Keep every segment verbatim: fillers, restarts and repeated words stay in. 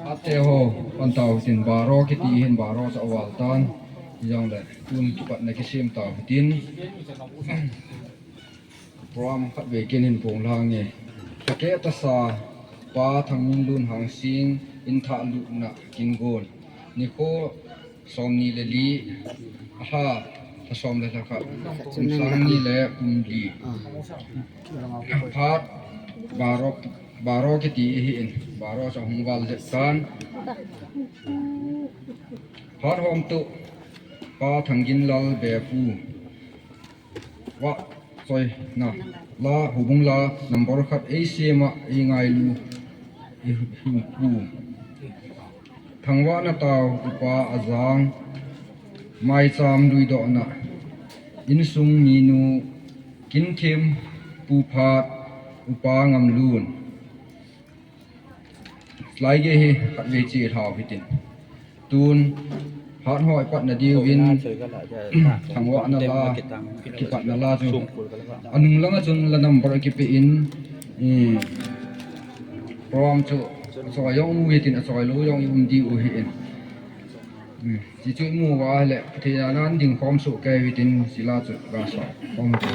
Ate ho, pan tau hitin baro kiti hin baro sa wal tan. Jong le, tun kipatna kisem tau hitin. Program khat vei kin hin pung lang e. Thakeh tasa, Pa Thangminlun Hangsing, in thah lutna kin gon. Nikho som ni le li, aha, tha som le tha khat, kum sang ni le kum li. Phat baro, baro kiti hi in, baro sa hung val jep tan. Phat hom tu, Pa Thangginlal Bepu. Vahchoina la, houbung la, number khat, ei sema, ei ngailu, ei hu, hu, hu. Thangvahna tau, upa ajang, maicham luidohna, insung minu, Kinthem, Pu Phat, upa Ngamlun. Lai ge hi khat vei chi thau hitin. Tun, hat hoi patna diuvin, thangvahna la, kipatna la chu. Anung langa chun la number kipe in, eh, program chu, achoi jong u hitin, achoi lou jong i um diu hi in. Hmm, chi chu i mu uva le, theina nan ding khom suh kei u hitin, chi la chu, la sa, khom hitin.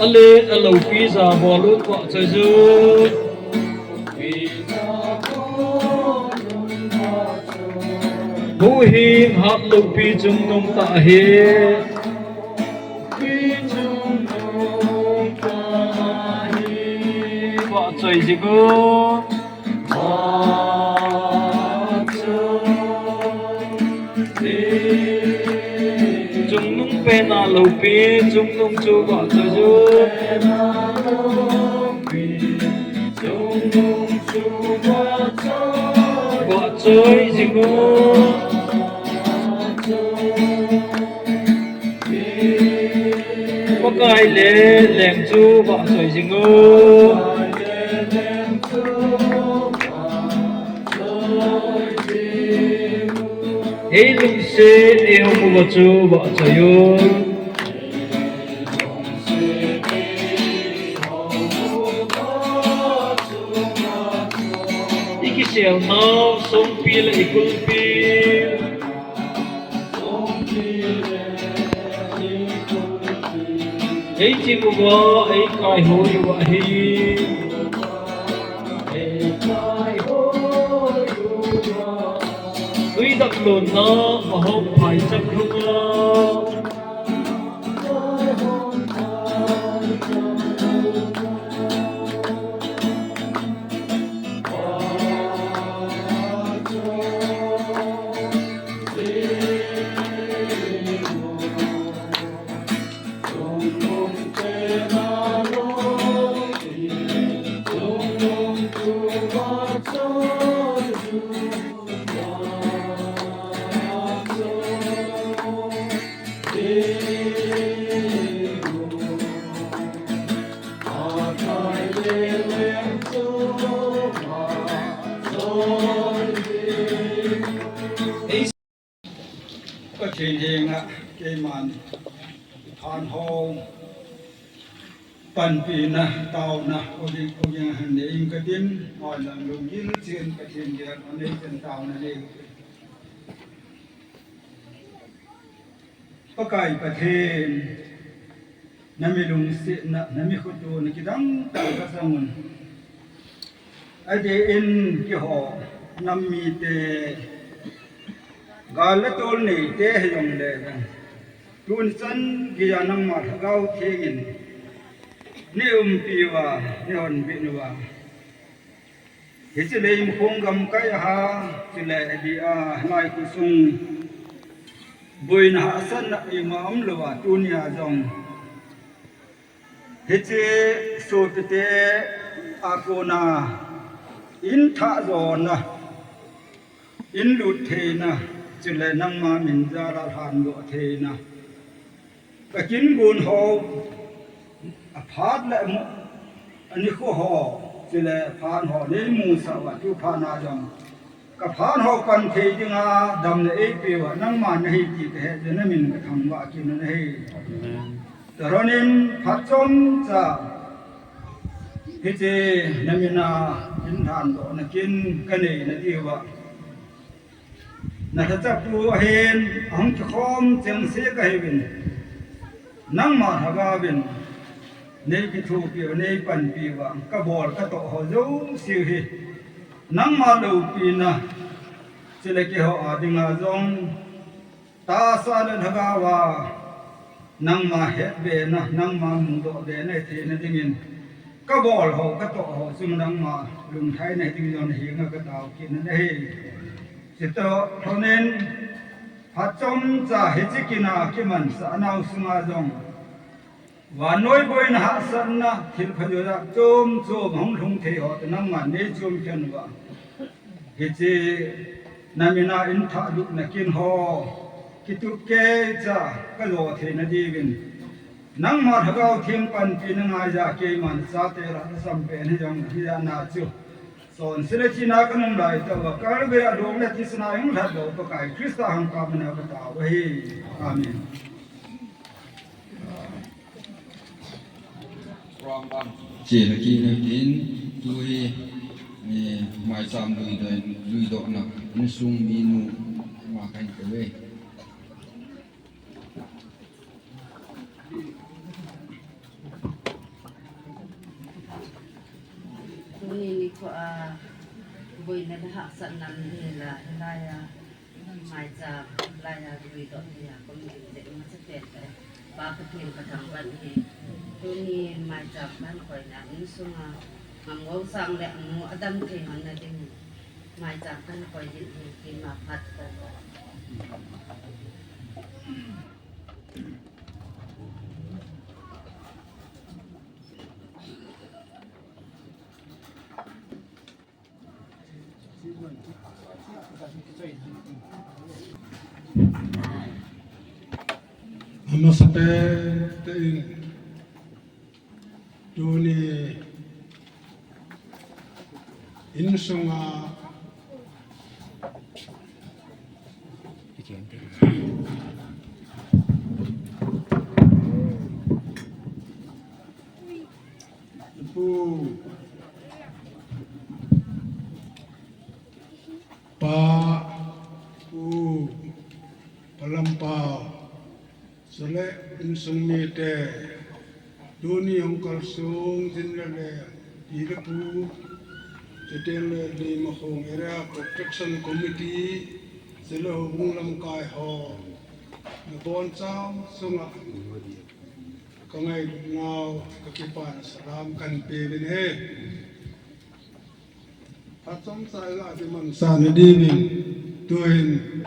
Alen aloupi ja bol un vahchoi jun. Huhhing hat loupi chungnung tah hi. Vahchoi jing u. Chungnung pena loupi, chungnung chu vahchoi jun. Vahchoi jing u. Pakai le leng chu vahchoi jing u. Ei lungset, ei hung uva chu vahchoi un. I kiselnau songpi le i kulpi. Ei ching uva, ei kaihoi uva hi. Tui dak lonna, mahom phai chak lunga. Pathen henga keiman thanho panpina, taona, odi, odi han nei ing katin, alang lunggil chen Pathen dia, anei chen taona nei. Pakai Pathen, na mi lungsetna, na mi khotona kidang tah ka sang un. Adeh in keiho, nam mite, gal le tol neite hijongle, tuni chan geiya nangma Lhagao Theng in, nei umpi uva, nei honbit uva. Hiche leikhong gamkai a, chule adeh a, lai khosung boina hahsatna ima umlouva, tunia jong hiche sopite a kona in thah jona, in lut theina, chule nangma min jal a lhandoh theina. Ka kin gon ho, aphat le amu, Ani khu ho, chule phat ho, nei musah uva, tu phat na jong. Ka phat ho pan thei dinga, damna eipeuva, nangma nahi ti kahet jeh in namin kathangvah kit nahi. Amen. Taronin phat chomcha, hiche namin a, in thandohna kin kanei nadiuva. Na lhacha pu ahin, ahung kikhom chengse kahiuvin. Nangma lhagaovin, nei kithopiu, nei panpiuva, kabol katoh ho jouse hi. Nangma loupina, chule keiho a dinga jong, tahsa le lhagao a, nangma hetbena, nangma mudohbena theina dingin, kabol ho, katoh ho, chung nangma lungthaina ding jong nahenga katao kit nahi. Chutobang in, phat chomcha hiche kin a kimansah nau sunga jong, vannoi boina hahsatna, thil phajoh jat chom chom hung lhung thei ho toh nangman nei chom khen uva. Hiche namin a in thahlutna kin ho, kitup keicha kajo theina diuvin. Nangma Lhagao Theng panpina ngaija keiman chate lah a sampen hijong hijeh a chu. Chonse le thina kanung lai tah uva, Calvary a dong le thisan a hung lhatdoh Pakai Christa hangpa mina katao ahi. Amen. Che le kit natin, tu hi, eh, maicham lui doh, lui dohna, insung minu, ma kahin koi e. Tuni nikho a, boina le hahsatna um hela, hilai a, maicham, hilai a, lui doh thei a, kum ding ding masapen te. Pa Pathen kathangvah e. Tuni maicham kahin koina, insunga, ngam ngou sang le, amu adam thei man na ding. Maicham kahin koi ding, keima phat kahin koi. Amasapen in tuni insunga Pu, Pa, Pu, Pa Lampao, chule insung mite, tuni hung kalsung jin le le, pi le pu, chuteng le Leimakhong Area Protection Committee, chule houbung lamkai ho, nabonchauva sunga, Ka ngailutnau, ka kipana salam kahin pe uvin ahi. Phat chomcha iga kimansah nadiuvin, tuhin,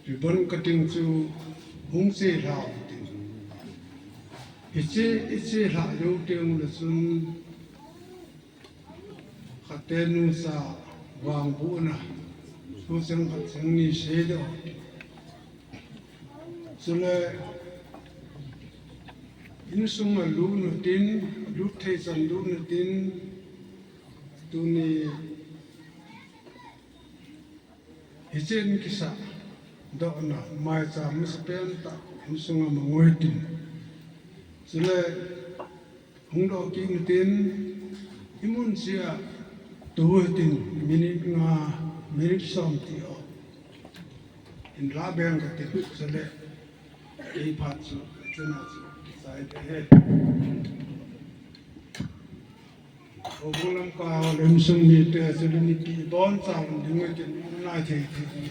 ribbon cutting chu hung chelha utin. Hiche, hiche lhah jou teng le chun, Khatte nusa vangbohna, thu cheng khat cheng ni seidoh. Chule, insunga lut utin, lut thei chan lut utin, tuni Hiche in kisahdohna, maicham masapen tah, insunga mang uhitin. Chule, hung doh kit utin, imun chea tou uhitin, minute nga, minute som ti o. Hin lah beng katin, chule, ei phat chu, chuna chu, sai de he. Houbung lamkai ho le insung mite, chule mipi boncha ding uhitin, um nai thei thei.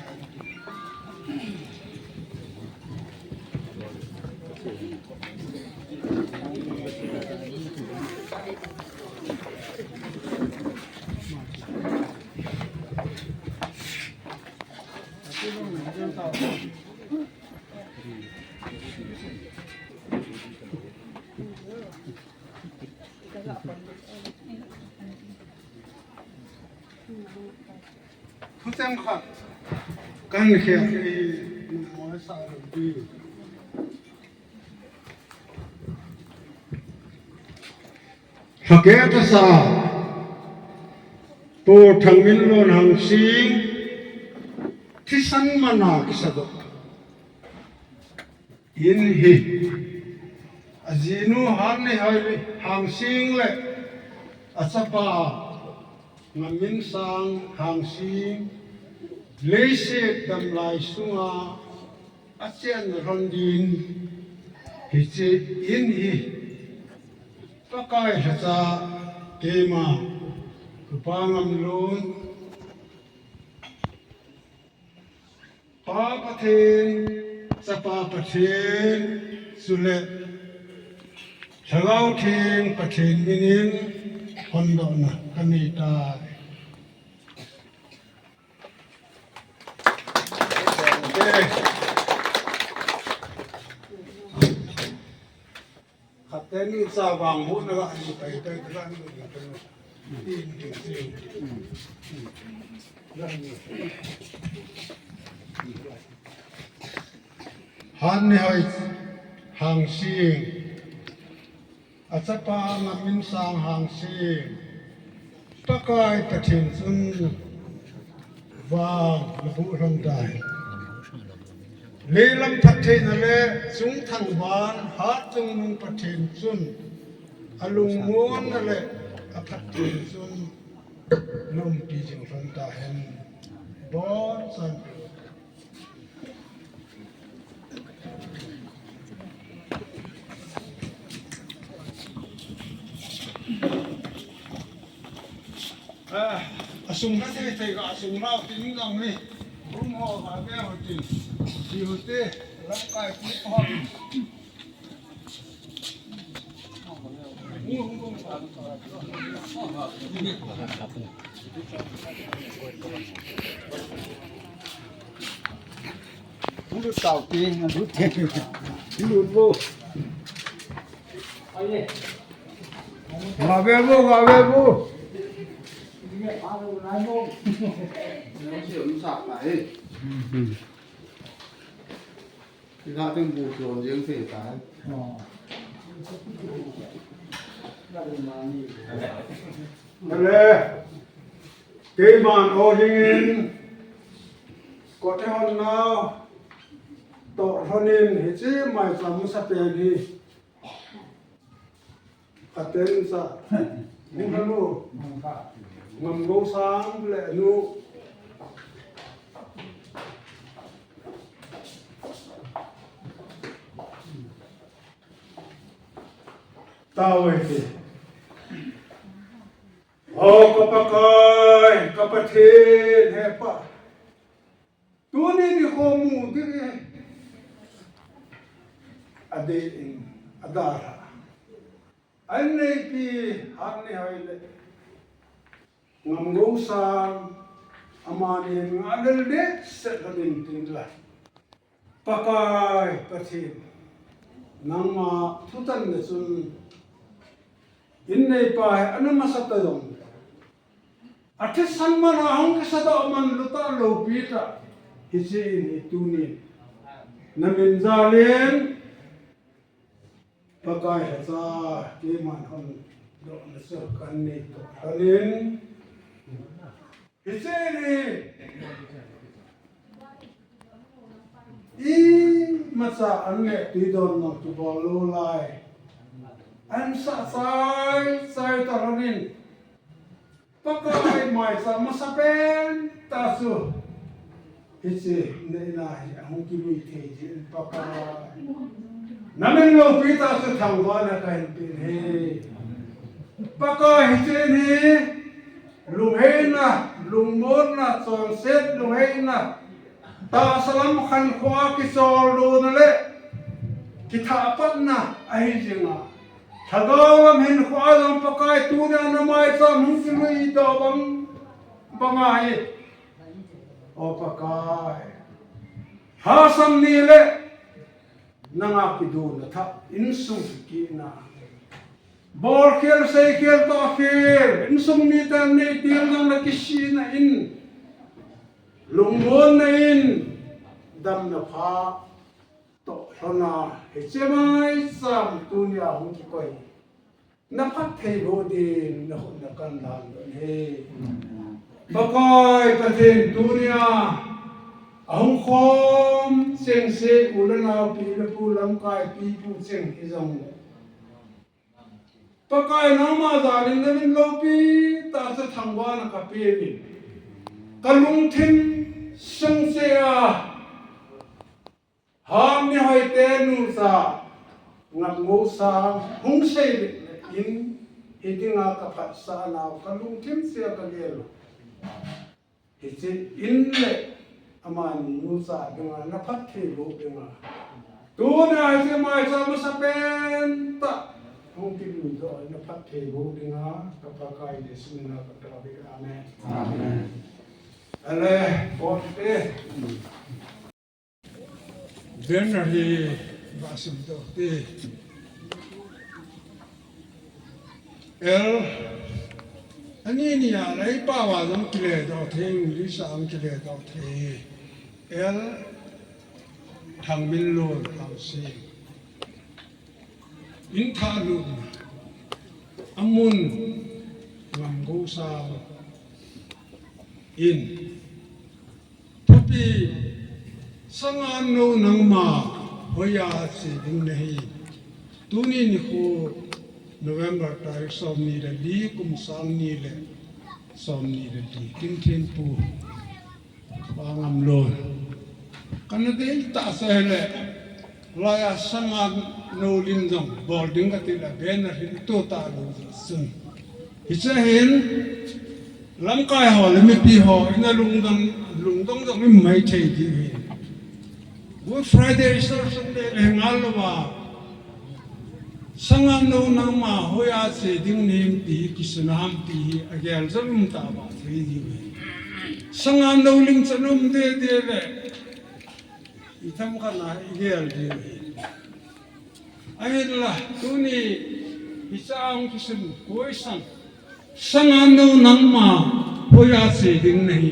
Thucheng khat kahin khel hi, mo sa ro di. Lhakeh tasa, Pu Thangminlun Hangsing, thisan mana kisadoh in hi, ajinu Hatneihoi Hangsing le achapa Ngamminsang Hangsing, leiset damlai sunga achen lhon din, hiche in hi Pakai lhacha keima, Upa Ngamlun, Pa Pathen, Chapa Pathen, chule Lhagao Theng Pathen minin hondohna kanei tai. Khat teni cha vang huna la ni pai pai la ni ni. Hatneihoi Hangsing, achapa Ngamminsang Hangsing, Pakai Pathen chun vang nabuh lhon tai. Leilam phattheina le chungthang van hatchungnung Pathen chun alungmonna le aphattheina chun naumpi jing lhon tahen. Bonchan. Ah, asung na thei thei ka asung lau tin dang ni. Room ho ka be ho tin. Di ho te, lamkai pu ho. Ulu tau ti, ulu ti, ulu bo. Nga be bo, nga be bo. Ina ting bu tuan jeng thei tai. Ale, keiman o dingin, kote hon nau, toh lhonin hiche maicham masapen hi. Katen sa. Ni hanu. Ngamgousang le nu. Tao e ti. O ka Pakai, ka Pathen, he Pa. Tuni nikho mu ding e. Adeh in, adalha. An neipi, Hatneihoi le Ngamgousang, amani ngah lel dehset lhon in tin la. Pakai Pathen, nangma thutanna chun, in neipa hi ana masa ta jong, athisan mana hung kisadoh man lou ta loupi ta, hiche in hi tunin, na min jalin, Pakai lhacha, keiman hondohna chu kanei toh lhonin. Hiche ni, imacha an neh tui don nong kibol lou lai. An sah chai chai ta lhonin. Pakai maicham masapen ta chu. Hiche neina hi ahung kilui thei jin Pakai. Na min loupi ta chu thangvahna kahin pe e. Pakai hiche ni lunglhaina, lungmonna, chonset lunglhaina. Tahsa lam khankhoa kicholdohna le kithahpatna ahi jinga. Lhagao lam hinkhoa jong Pakai tunia na maicham hung kilui doh bang banga hi. O Pakai. Lhasam ni le nanga kidona thah insung kikihna. Bolkhel seikhel tohkhel insung miten neitil jong na kisihna in. Lungmonna in damna pha. Toh lhona hiche maicham tunia hung kikoi. Na phattheiboh din na khut na kan dan don ahi. Pakai Pathen tunia ahung khom chengse u le nao, pi le pu, lamkai pipu cheng hijongle, Pakai nangma jalin na min loupi tah chu thangvahna ka peuvin. Ka lungthim sung cheh a Ham Ni Hoite nucha Ngamngou Sang hung seileh in, hidinga ka phatsah nau ka lungthim cheh a ka gel u. Hiche in le amani nucha dinga na phattheiboh dinga, tuna hiche maicham masapen tah hung kimudoh na phattheiboh dinga ka Pakai Jesu mina ka tao hi. Amen. Amen. Ale, bote. Banner hi va simdoh te. L, ani ni a lei pao a jong kiledoh thei, English a jong kiledoh thei. L, Thangminlun, Hangsing. In thah lutna. Amun, Ngamngou Sang. In. Thupi, Sangan nou nangma hoiya che ding nahi. Tuni nikho November tarik somni le li, kum sang ni le somni le li, Kimthenpu, Pa Ngamlun. Kana dei tah seh le, Laiya Sangan nou lim jong bol ding kati le banner hi tou talou jeh chun. Hiche hin lamkai ho le mipi ho in a lungdong, lungdong jong i mai thei diu ahi. Good Friday, Easter Sunday le ngal louva, Sangan nou nangma hoiya che ding nahim ti hi kisun a ham ti hi agel jong um tah a thei diu ahi. Sangan nou lim chan um dede le, i thamkhat na i gel diu ahi. Ahinla, tuni hiche a hung kisun question. Sangan nou nangma hoiya che ding nahi.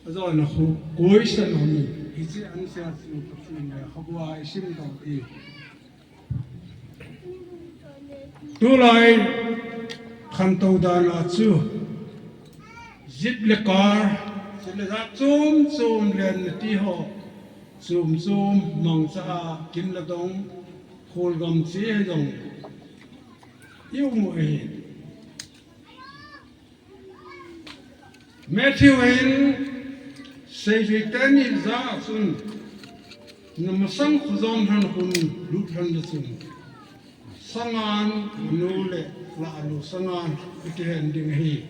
Ajona khu question aum in. Hiche answer chu Pathen lekhabua i simdoh ding. Tulai khantou dan a chu jeep le car, chule jat chom chom lenna ti ho, chom chom mangcha a kin le dong, kholgam che hijong i um u ahi. Matthew in seijui teni jah a chun, na masang khojon lhon khun lut lhon le chun, sangan nou le lah lou sangan i kihen ding ahi.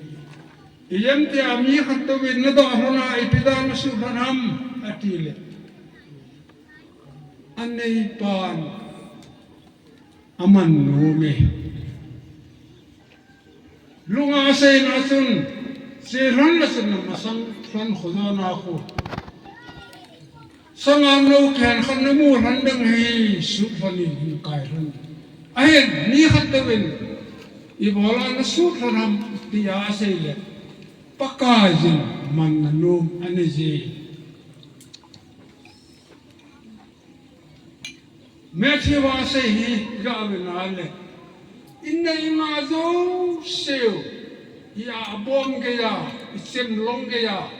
Ijemtia mi khat touvin na doh lhon a ipi dan na suh lhon ham ati le, aneipan aman nom e. Lunga aseina chun, che lhon le chun na masang lhon khojon a khu, sangan nou khen khat na mu lhon ding ahi, suh lhon in hin kai lhon. Ahin, mi khat touvin, ibola na suh lhon ham tia asei le, Pakaiyin man na nom anei je. Matthew a asei hi ga ve na le, in nei nga jouse u, i abom geiya, i chem long geiya,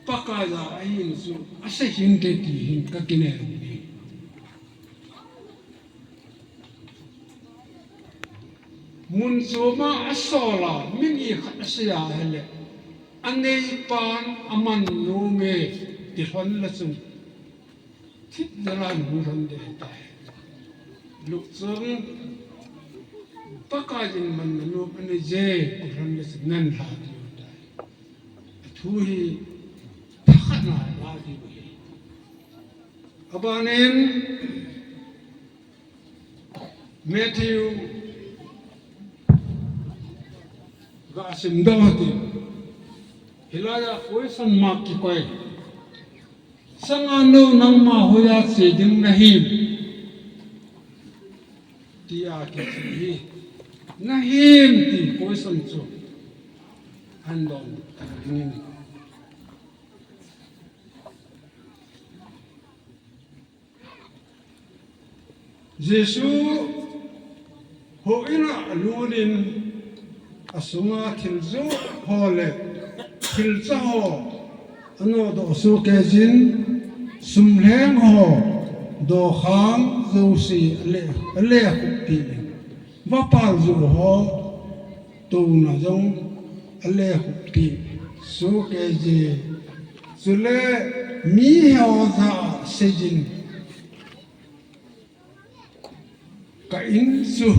Pakai ja ahin chu asei hinte ti hin ka kinem e. Mun chom a asol a, mi ni khat asei a ahile, aneipan aman nom e ti lhon le chun, thip jal a mu lhon ding ahitai. Luk chun, Pakaiyin man na nom anei je ti lhon le chun nan lha diu ahitai. Athu hi thakhat na la diu ahi. Abanin, Matthew ga simdoh u hite. Hilaiya question mark kikoi. Sangan nou nangma hoiya che ding nahim? Tia kiche hi. Nahim ti question chu handon dingin. Jesu Houin a alut in, asunga thil joh ho le thil cha ho anodoh sohkei jin, sum lheng ho dokhang jouse ale, alekhup peh in, vapal joh ho touna jong alekhup peh sohkei je. Chule mi ho jah a seijin, ka in chu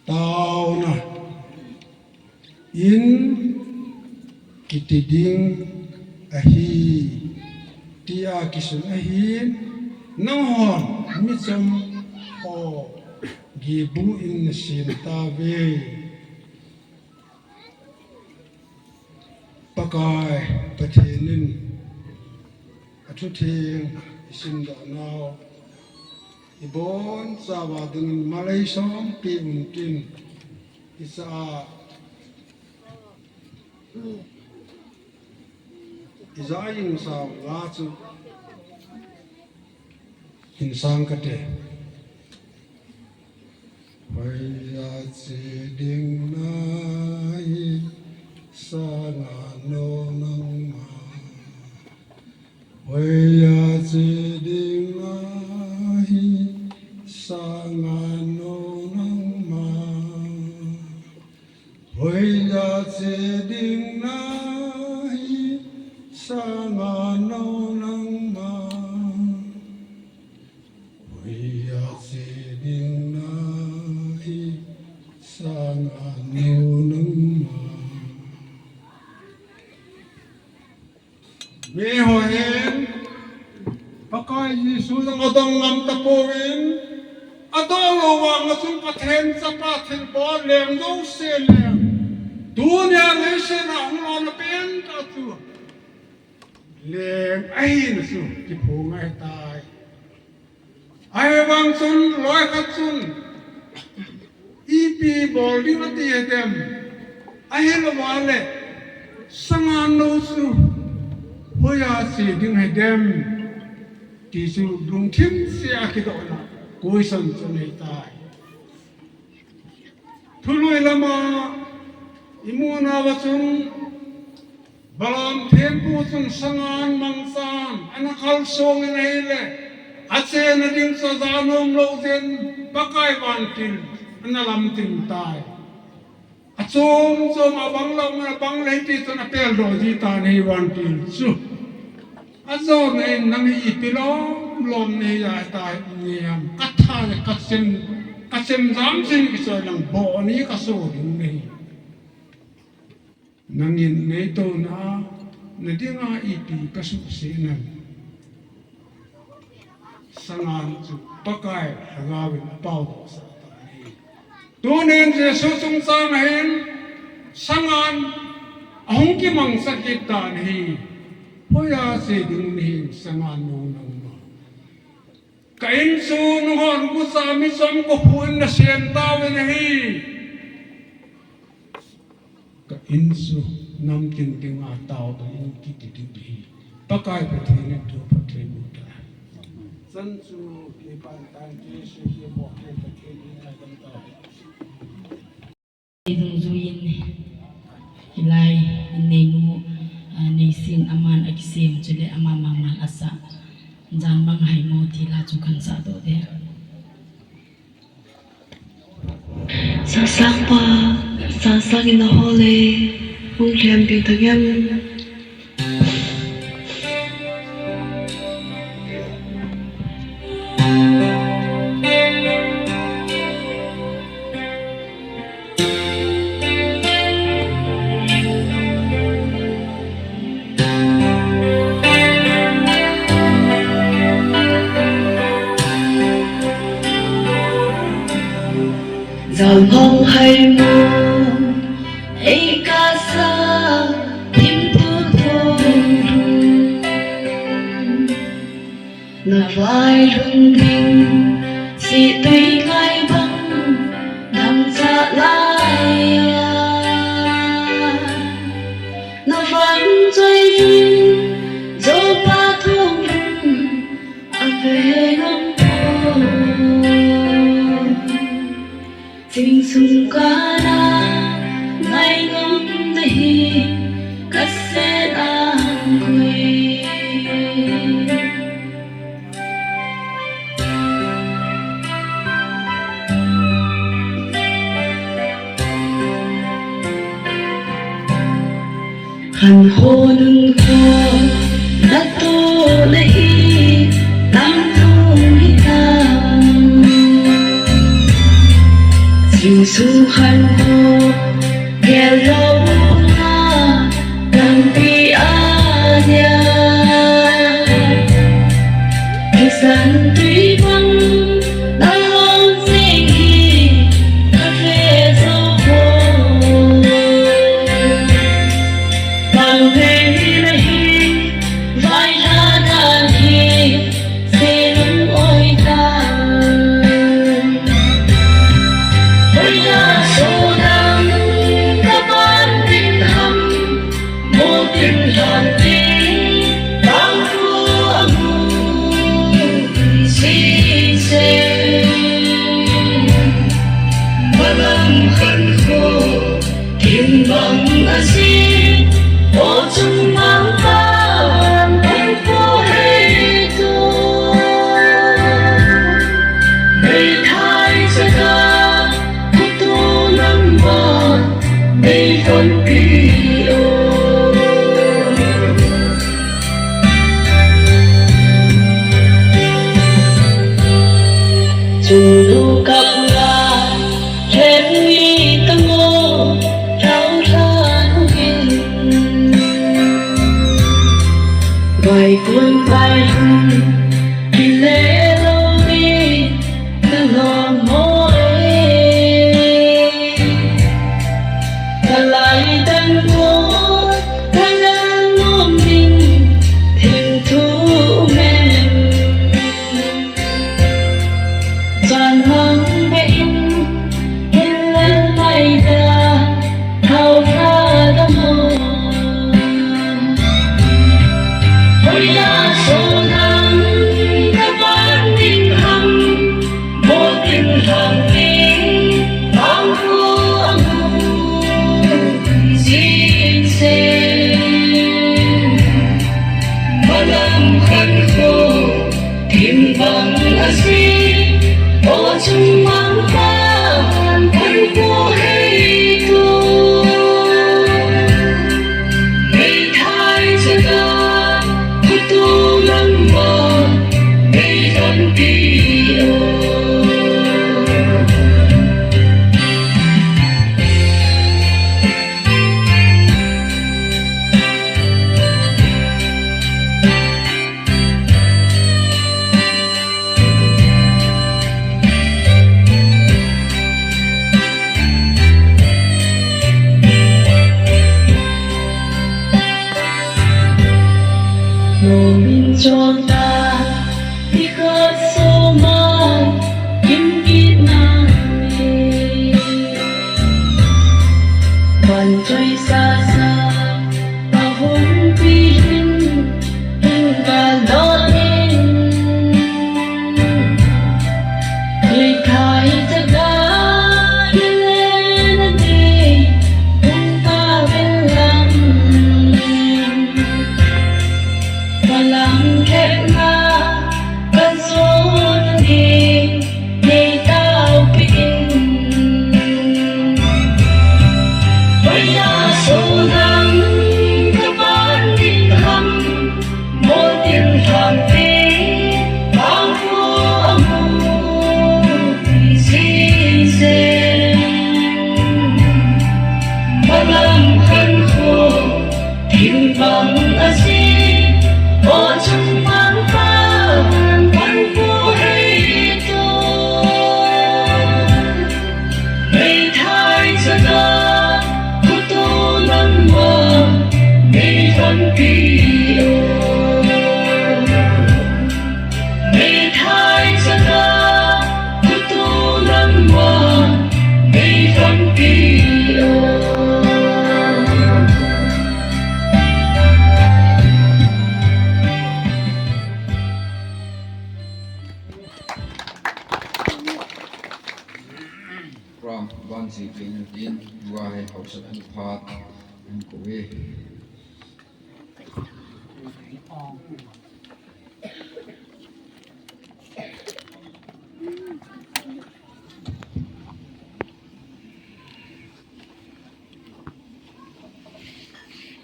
taona in kiti ding ahi, tia kisun ahin, nanghon michom ho gibu in nasem tauve. Pakai Pathen in athutheng isimdoh nau, ibonchauva dingin malei som peh untin, icha a, ija jing sao la chu hin sang kate. Hoiya che ding nahi, sanga no nangma. Hoiya che ding nahi, sanga no nangma. Hoiya che ding nahi, sanga no nangma. Hoiya che ding nahi, sanga no nangma. Mi hon Pakai Jesu jong adong ngam tapouvin, adong lou vang a chun Pathen Chapa thilbol leng jouse leng, tunia leiset a hung lona pentah chu leng ahina chu kiphong ahitai. Ahivang chun loi khat chun, ipi bol ding ati hidem? Ahilouva le, sanga no chu hoiya che ding hidem? Ti chu lungthim seh a kidohna question chu ahitai. Thului lama imu nauva chun, Balaam thempu chun sangan mangchan ana kalsong in ahile, achena ding chu aja nom lou jeh in Pakai vantil ana lamtin tai. Achom chom a abang lou, abang le hiti chun apeldoh ji tan ahi vantil chu. Ajona in nang hi ipi lom lom nahi ahitai, naham? Katha le kachem, kachem jam jin kichoi lang bou ni kaso ding nahi. Nangin neitouna, nadinga ipi kasuhset nam? Sangan chu Pakai Lhagaovin apaodohsah tan ahi. Tunin Jesu chungchang ahin, sangan ahung kimangcha kit tan ahi. Hoiya che ding nahi, sanga no nangma. Ka in chu nunghon gucha michom kophu in nasem tauvin ahi. Ka in chu namtin dinga taona in kiti ding ahi. Pakai Pathen in thu phatthei boh tahen. Chan chu kipan tan, Jesu kipa Pathen in ngaidam tahen. Dungjuiyin hilai in neinu, ah, neisin aman akisem chule ama mama asah. Jan mang haimo ti la chu kahin sahdoh ding. Sasang pa, sasang in ahol e, hung lhem ding tangem. Jalhong hai mo, ei kasa, thim tu thong. Na vai lhun ding, sih tui ngai bang, dang cha lai a. Na vang choi ding, Joppa thong lhun, a ve ngam po. Kana ngai ngam nahi, kasen ang kui. Khan ho nun ko na to na hi tam tum hi tam. Sing sung khan ho gel lo na tam pi a nia. Kisan tui bang na hong sing hi ka fe so ho. Bang thei na hi, vai ha dan hi, se lung oi ta. Oi ya so dang ka ban ding ham, mo ding ham ding, bang ru a mu. Sing se, malam khan ko, kim bang a si, o chung mang pan, pan ko hei tu. Nei thai sa ka, ku tu lam ba, nei kon pi o. Chulu kapla, hemi tango, rau ranu hin. Vai kun vai hun, kile lo ni, ka lo mo e. Ka lai tan ko, ka la nom ding, thil thu men. Chan mang be in, hin lal mai da, thau pha da mo. Hoiya so dang ka pan ding ham, mo ding ham ding, bang ko amu, sin sen. Malam khan ko, kim bang a si, o chung mang pan, pan ko hei tu. Nei thai sa ka, khutu lam ba, nei kan pi o. Ram ban si kei na tin, tua he hausa pu phat, an ko e.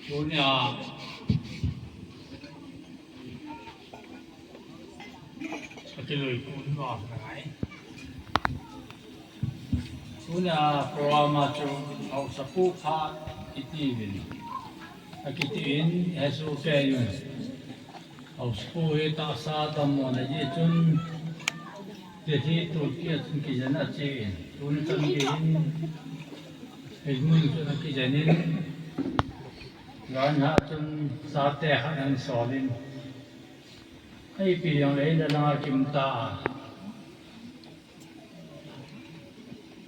Tunia, Akilui kun va ngai. Tunia program a chu hausa pu phat kiti uvin. Akiti in, Jesu kei un. Hausa pu hi tahsa dammo na ji chun, Delhi Turkey a chun kijen a che in. Tuni chan gei in, hei mun chun akijen in. Gan ha chun sate khat an sol in. Ei pi jong lei la langa kim ta a.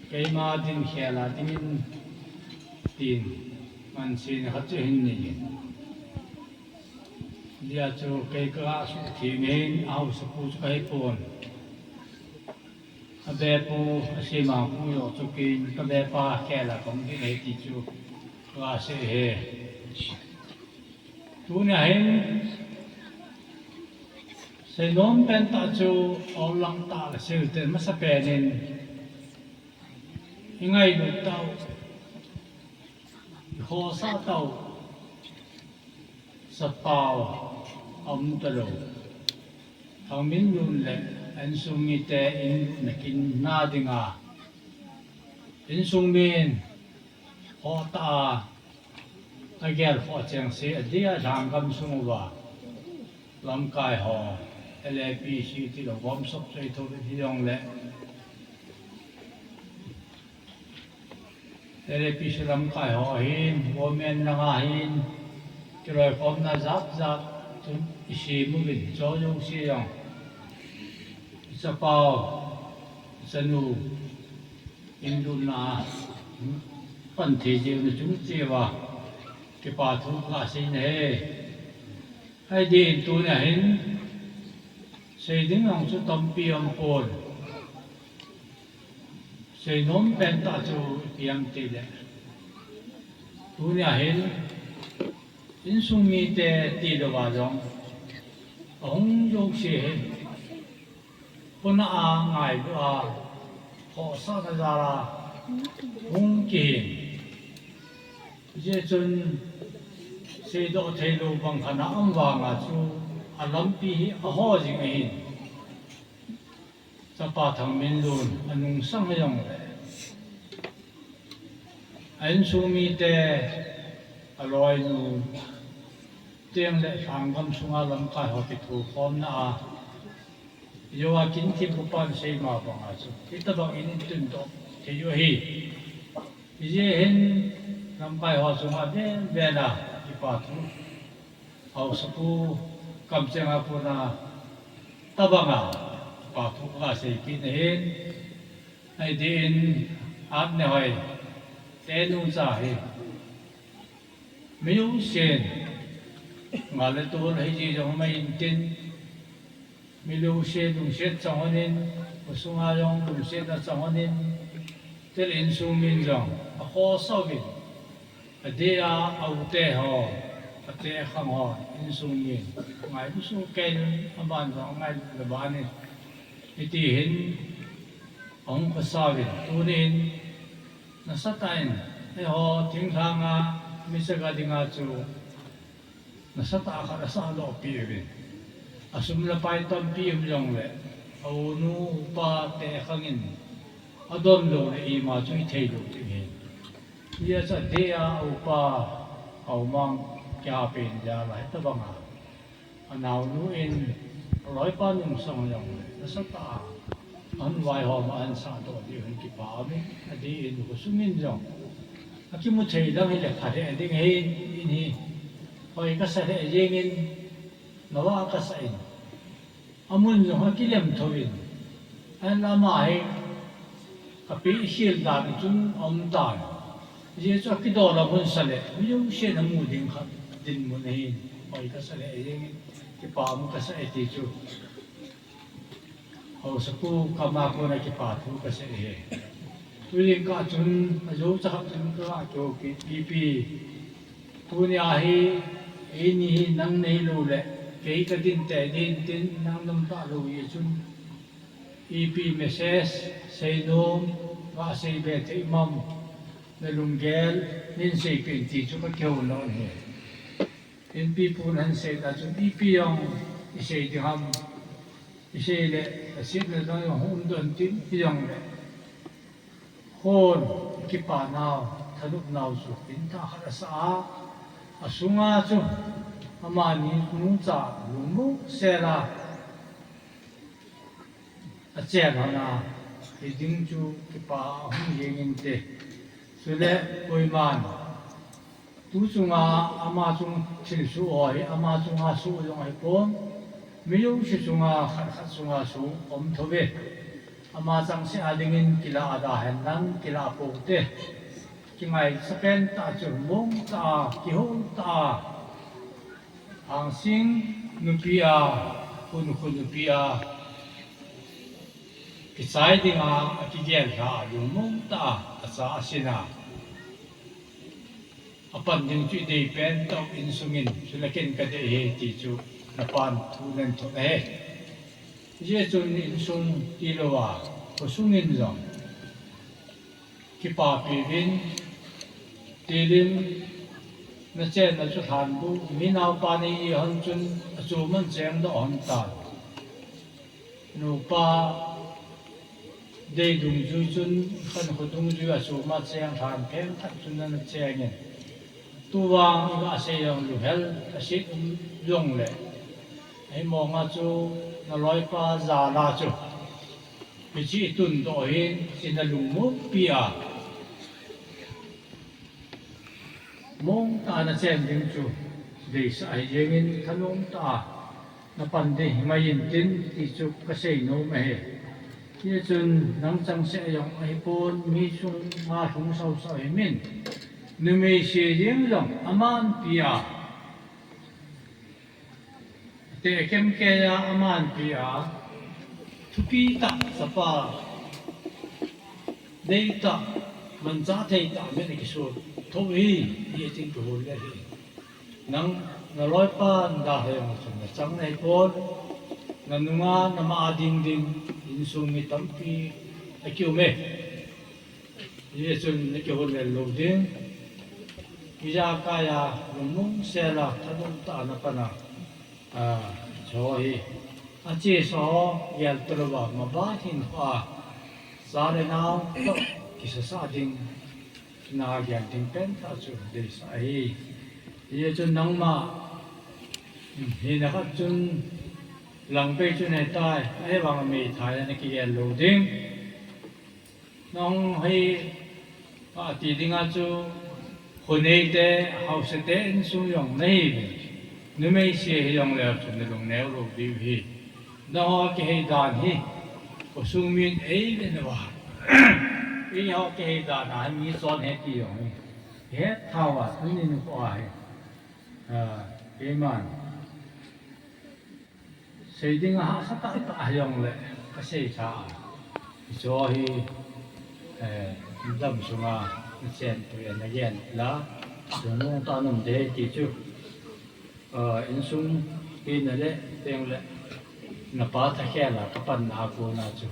Keima din khel a dingin tin man sin khat chu hin nei. Dia chu kei ka su thi min au sa pu chu ka hei pon. A be pu a si ma pu yo chu kin ka be pa khel a kong din hei ti chu ka se he. Tunia hin, seinom pen tah chu, aw lang tah le seiu te masa pen in, i ngailut tau, i khosa tau, sapau, a um talou. Thangminlun le, a insung mite in lutna kin na dinga, insung min, khoh tah a, agel khoh cheng se, adia lhang gam sung uva. Lamkai ho, L A P C ti lou, gom sop sei tho ti jong le. L A P C lamkai ho hin, women langa hin, kiloikhomna jat jat, tun i sem uvin, cho jong se jong. I chapau, i chanu, in lutna, pan thei jeh u na chung cheh uva, kipa thu ka sei na he. Hei din tunia hin, sei ding jong chu tampi um pon. Seinom pen tah chu ipi ham ti le. Tunia hin, insung mite ti louva jong, ahung jouse hi. Puna a ngailu a, khohsahna jal a, hung kihin. Hijeh chun, seidoh theilou bang khat a um vanga chu, a lampi hi aho jing ahin. Chapa Thangminlun, anungsang jong le. A insung mite, aloinu, teng le lhang gam sunga lamkai ho kithokhomna a. Jouva kin thempu pan sei ma banga chu. Hitabang in in tundoh thei u ahi. Hijeh hin lamkai ho chunga ven ven a kipa thu. Haosapu kamcheng a kona tabanga kipa thu ka sei kit ahin. Hei din at ne hoi. Te nu cha hi. Mi u sen. Nga le tol hei ji jong mai in tin. Mi lungset, lungset chang honin, kho sunga jong lungsetna chang honin, tel insung min jong, akhohsah uvin, adeh a, a u te ho, ate akhang ho, insung min, ngailu soh kei un, aban jong ngailu le ban in, hiti hin, ahung khohsah uvin, tunin, nasatah in, eiho, thinglhanga, mi chaga dinga chu, Nasatah khat asahdoh peh uvin. Asum le pai tampi um jongle, a u nu, u pa te khang in, adon lou le ima chu ithei lou ding ahi. Hijeh chun adeh a, a u pa, a u mang kia pen jal a hitabanga. Anao nu in, aloipa nungsang jongle, nasatah a. Ahung vaihom a, ahung sahdoh ding u hin kipa umin, adeh in, khosung in jong. Akimu thei lang hile pha lheh ding ahi, in hi. Hoi kasa lheh jengin, nava kasa in. Amun jong akilem thouvin. Ahinla ama hi, kapi ikhel dan chun aum tan. Hijeh chun akidol a mun sa le, mi jousen amu ding khat dinmun ahin. Hoi kasa lheh jengin, kipa um kasa e ti chu. Haosapu kama kona kipa thu kasei e. Tuin ka chun, ajo chakhat chun ka kihou kit, ipi. Tunia hi, eini hi nang nei lou le, kei ka din te din tin, nang nam ta lou hi chun. Ipi message, seinom, va sei be thei mam, na lunggel, nin sei pen ti chu ka kihou nom hi. Inpi pun han sei ta chun ipi jong i sei ding ham, i sei le, a sitna dang jong hung don tin i jong le. Hon, kipa nau, thanop nau chu, in tha khat a sa a, a sunga chu, amani nungcha, lungmong sela, a chen hon a, hi ding chu, kipa hung jeng inte. Chule, koiman, Tu chunga ama chung thil suh ho hi, ama chunga suh jong ahi pon. Mi jouse chunga khat khat chunga suh um thou ve. Ama changseh a dingin kila a da hen lang, kila pou te. Kingaisah pen tah chu mong tah a, kihou tah a. Angsing nupi a, hunkhu nupi a. Kichai dinga, akigel lha a, lungmong tah a, acha asin a. Apan ding chu i dei pen tah u insungin, chule ken ka dei e ti chu na pan thu nen thot ahi. Hijeh chun insung tilou a, khosungin jong kipapi uvin, tilin na chenna chu lhan bu, mi naopa nei hon chun achom a cheng doh hon tan. Nupa dei dungjui chun, khankho dungjui a chom a cheng lhan phem khat chun ana chengin. Tuvang i va sei jong lunghel a sit um jong le. Ahi mong a chu na loipa jal a chu. Hiche i tun doh hin, hiche na lungmong pi a. Mong tah a na chen ding chu, deisah ahi jengin thanom tah a na pan ding himai intin ti chu ka sei nom ahi. Hijeh chun nang changseh jong ahi pon, mi sunga lhung sausau hi min. Numei se jeng jong aman pi a. Te kem ke a aman pi a, thupi tah chapa, dei tah, manchah thei tah, min a kisu thou hi, hi a ting kihol le hi. Nang, na loipa, na da hei ang chun, na chang nei pon, na nunga, na ma a ding ding, insung mi tampi, a kiu me. Hijeh chun na kihol lel lou ding. Ijakai a lungmong sel a thanom tah a na pan a. A, cho hi. Achesa ho gel talou a, maba hin kho a. Cha le nao toh kisasa ding. Na gel ding pen tah chu deisah ahi. Hijeh chun nangma hina khat chun lang bei chu nei tai. Ahivang a meithai a na kigel lou ding. Nang hi, ati dinga chu, khonei te, hausa te insung jong nahi ve. Numei se hi jong leu chun na lung neo lou diu hi. Nangho kihei dan hi, khosung min ei ve na va. Eiho kihei dan a hi mi chon he ti jong hi. He thao a, tunin kho a hi. A, keiman. Sei ding a hahsa tah tah hijongle, ka sei tha a. Hiche hi, eh, dam sunga na chenpui a na gen la, lungmong tah a na um ding ti chu. Ah, insung pi na le, teng le, na pa thakhel a ka panna a kona chu.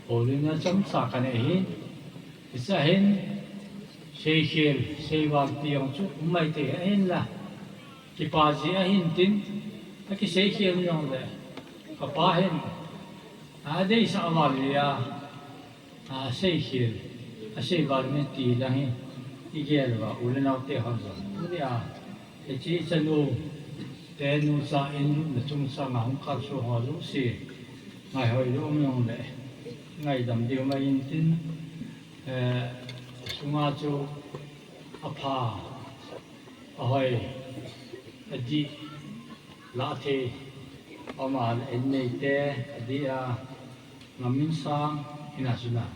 Houlin a chomcha ka nei hin, hiche hin, seikhel, seival ti jong chu um mai thei ahin la. Kipa ji ahin tin, a kiseikhel jong le, ka pa hin, a deisah val le a, a seikhel, a seival min ti lang hi, i gel uva, u le nau te hon jong. Tuni a, hiche chanu, te nucha in, na chungchang a hung kalsong ho jouse, ngaihoi lou um jong le, ngaidam diu mai in tin, eh, sunga chu, a pha, a hoi, a dih, lah thei, ama le in nei te, a dih a, ngam in sang, ina suna.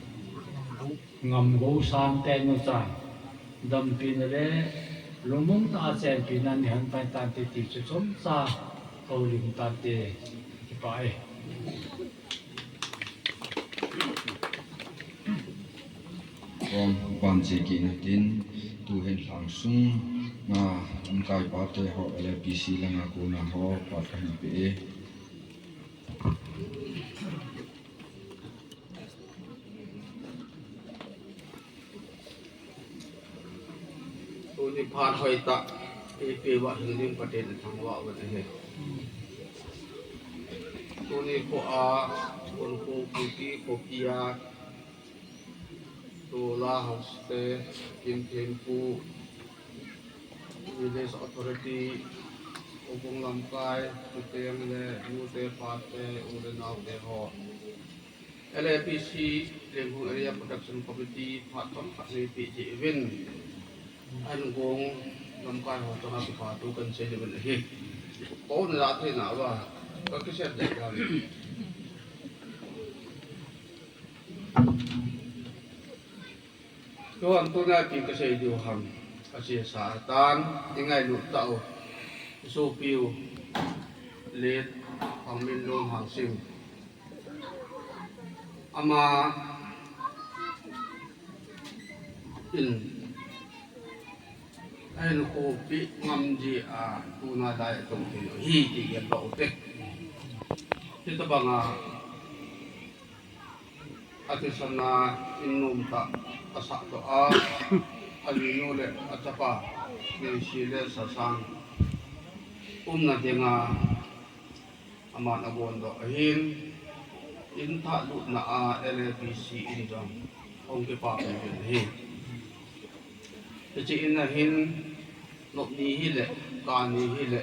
Ngam go sang te nu chang. Dampi na le, lungmong tah a chenpi na ni han pai tan te ti chu chomcha, ko lim tan te, kipa e. Ban che kit in tin, tuhin lhang sung a lamkai pate ho L A P C langa kona ho phat kahin pe e. Tuni phat hoitah eipeuva hing ding Pathen ithangvah uvin ahi. Tuni kho a, Gonkhong Kuki khopi a, Tola House te, Kimthempu, Village Authority, Houbung lamkai, chuteng le nute pate, u le naote ho, L A P C, Lenkhung Area Protection Committee, phat chomkhat neipe jeh uvin, Angong lamkai ho chunga kipathu kahin sei uvin ahi. Kou na ja thei nauva, kakisei deh jeng. Tuan tuna ipi kasei diu ham, kasei sa tan, ingailut tau, isopiu, Late Thangminlun Hangsing. Ama in, ahin khopi ngam jeh a, tuna lai atong thei u ahi ti gel doh ute. Hitabanga, athisan a in nomtah asah doh a, alinu le achapa, Neisi le Sasang umna dinga, aman agon doh ahin, in thah lutna a L A P C in jong hung kipa peh uvin ahi. Hiche in ahin, nopni hile, kani hile,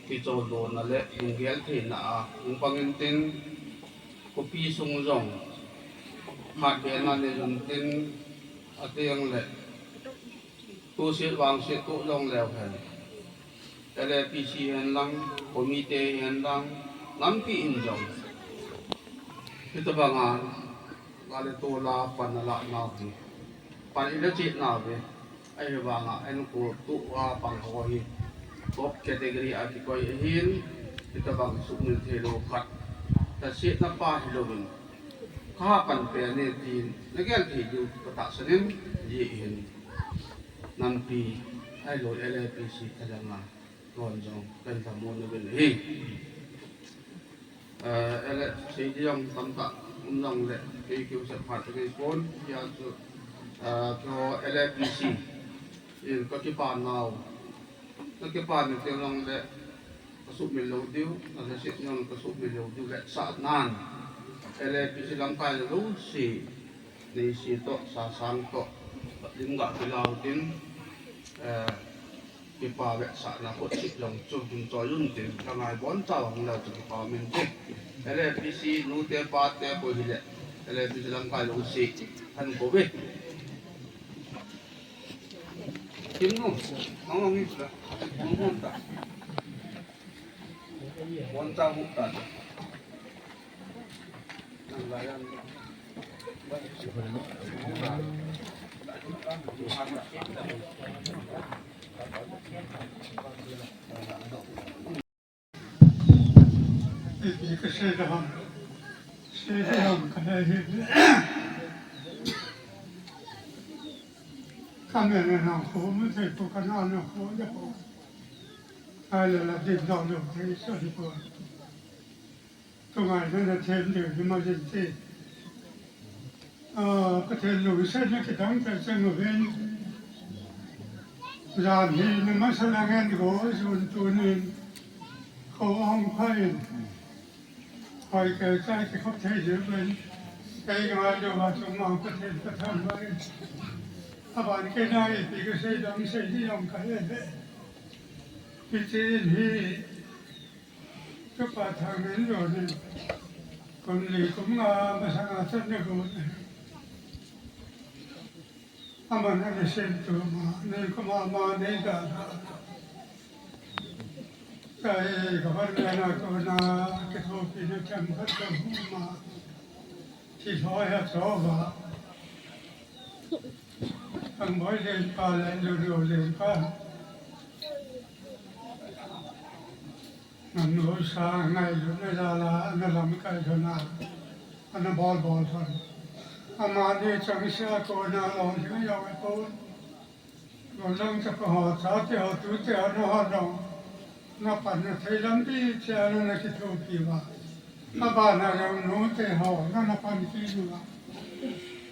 kicholdo na le lunggel theina a hung pang intin, khopi sung jong khat beh na nei jong tin, ateng le, tuset vangset toh jong leu hen, L A P C hen lang, committee hen lang, lampi in jong, hitabanga, la le tola pan alah nau hi, pan ila chet nau hi, ahivanga enkol toh a pang ho hi, top category a kikoi ahin, hitabang suhmil thei lou khat, tasetna pa hilouvin, kaha pan pen e tin, nagel thei diu katahsan in, hijeh hin, nampi, ahilou L A P C thalheng a, Tuan jong, kan lhamon uvin ahi. Eh, ele, sei ding jong tamtah um jongle, kei kiusah phat ka nei pon, hijeh chun, eh, keiho L A P C in ka kipa nau, ka kipa ni teng jongle, ka sumil lou diu, ka lhaset jong ka sumil lou diu le, sahnan, L A P C lamkai jouse, Neisi toh, Sasang toh, lim ga kilau tin, eh, Kipa vetsahna khut chip jong chu hin choi un tin, ka ngai bon chau hung leu chu kipa min tin. L A P C nute pate koi hile, L A P C lamkai jouse, han ko ve. Kim nu, nang nang ni la, nang bon ta. Bon chau huk ta. Ipi kasei ding ham, sei ding ham kanei hi. Kamin nang kho, mun sei kho, kana nang kho, ya kho. Ai la la, dim dau lo, thei sa di ko. Tungai na na them ding hi ma jin ti. Ah, Pathen lungsetna kidang ta chang uvin. Jan hi na masa la ngen go jun tunin. Kho hong pha in. Hoi ke chai ke khop thei jin uvin. Kei ngai lo ma chung ma Pathen ka tham uvin. Aban kei nai pi ka sei dang sei di dang ka he he. Pi chin hi. Tupa Thangminlun in kum li kum nga masanga chan na gon. Aman ana sem tu ma, nei kum ama nei da da. Kai ka var na na ko na ke thopi na cham khat ko ma. Thi tho ya tho ba. Ang boi len pa len lu lu len pa. Ngam nu sa ngailutna jal a, ana lamkai lhon a, ana bol bol lhon. Amani changsa kona lou jing jong apon. Gollhang chapa ho, chate ho, tute ho, nangho jong napanna thei lampi cheh a nakithopi uva. Abana jong nute ho, nana panpi uva.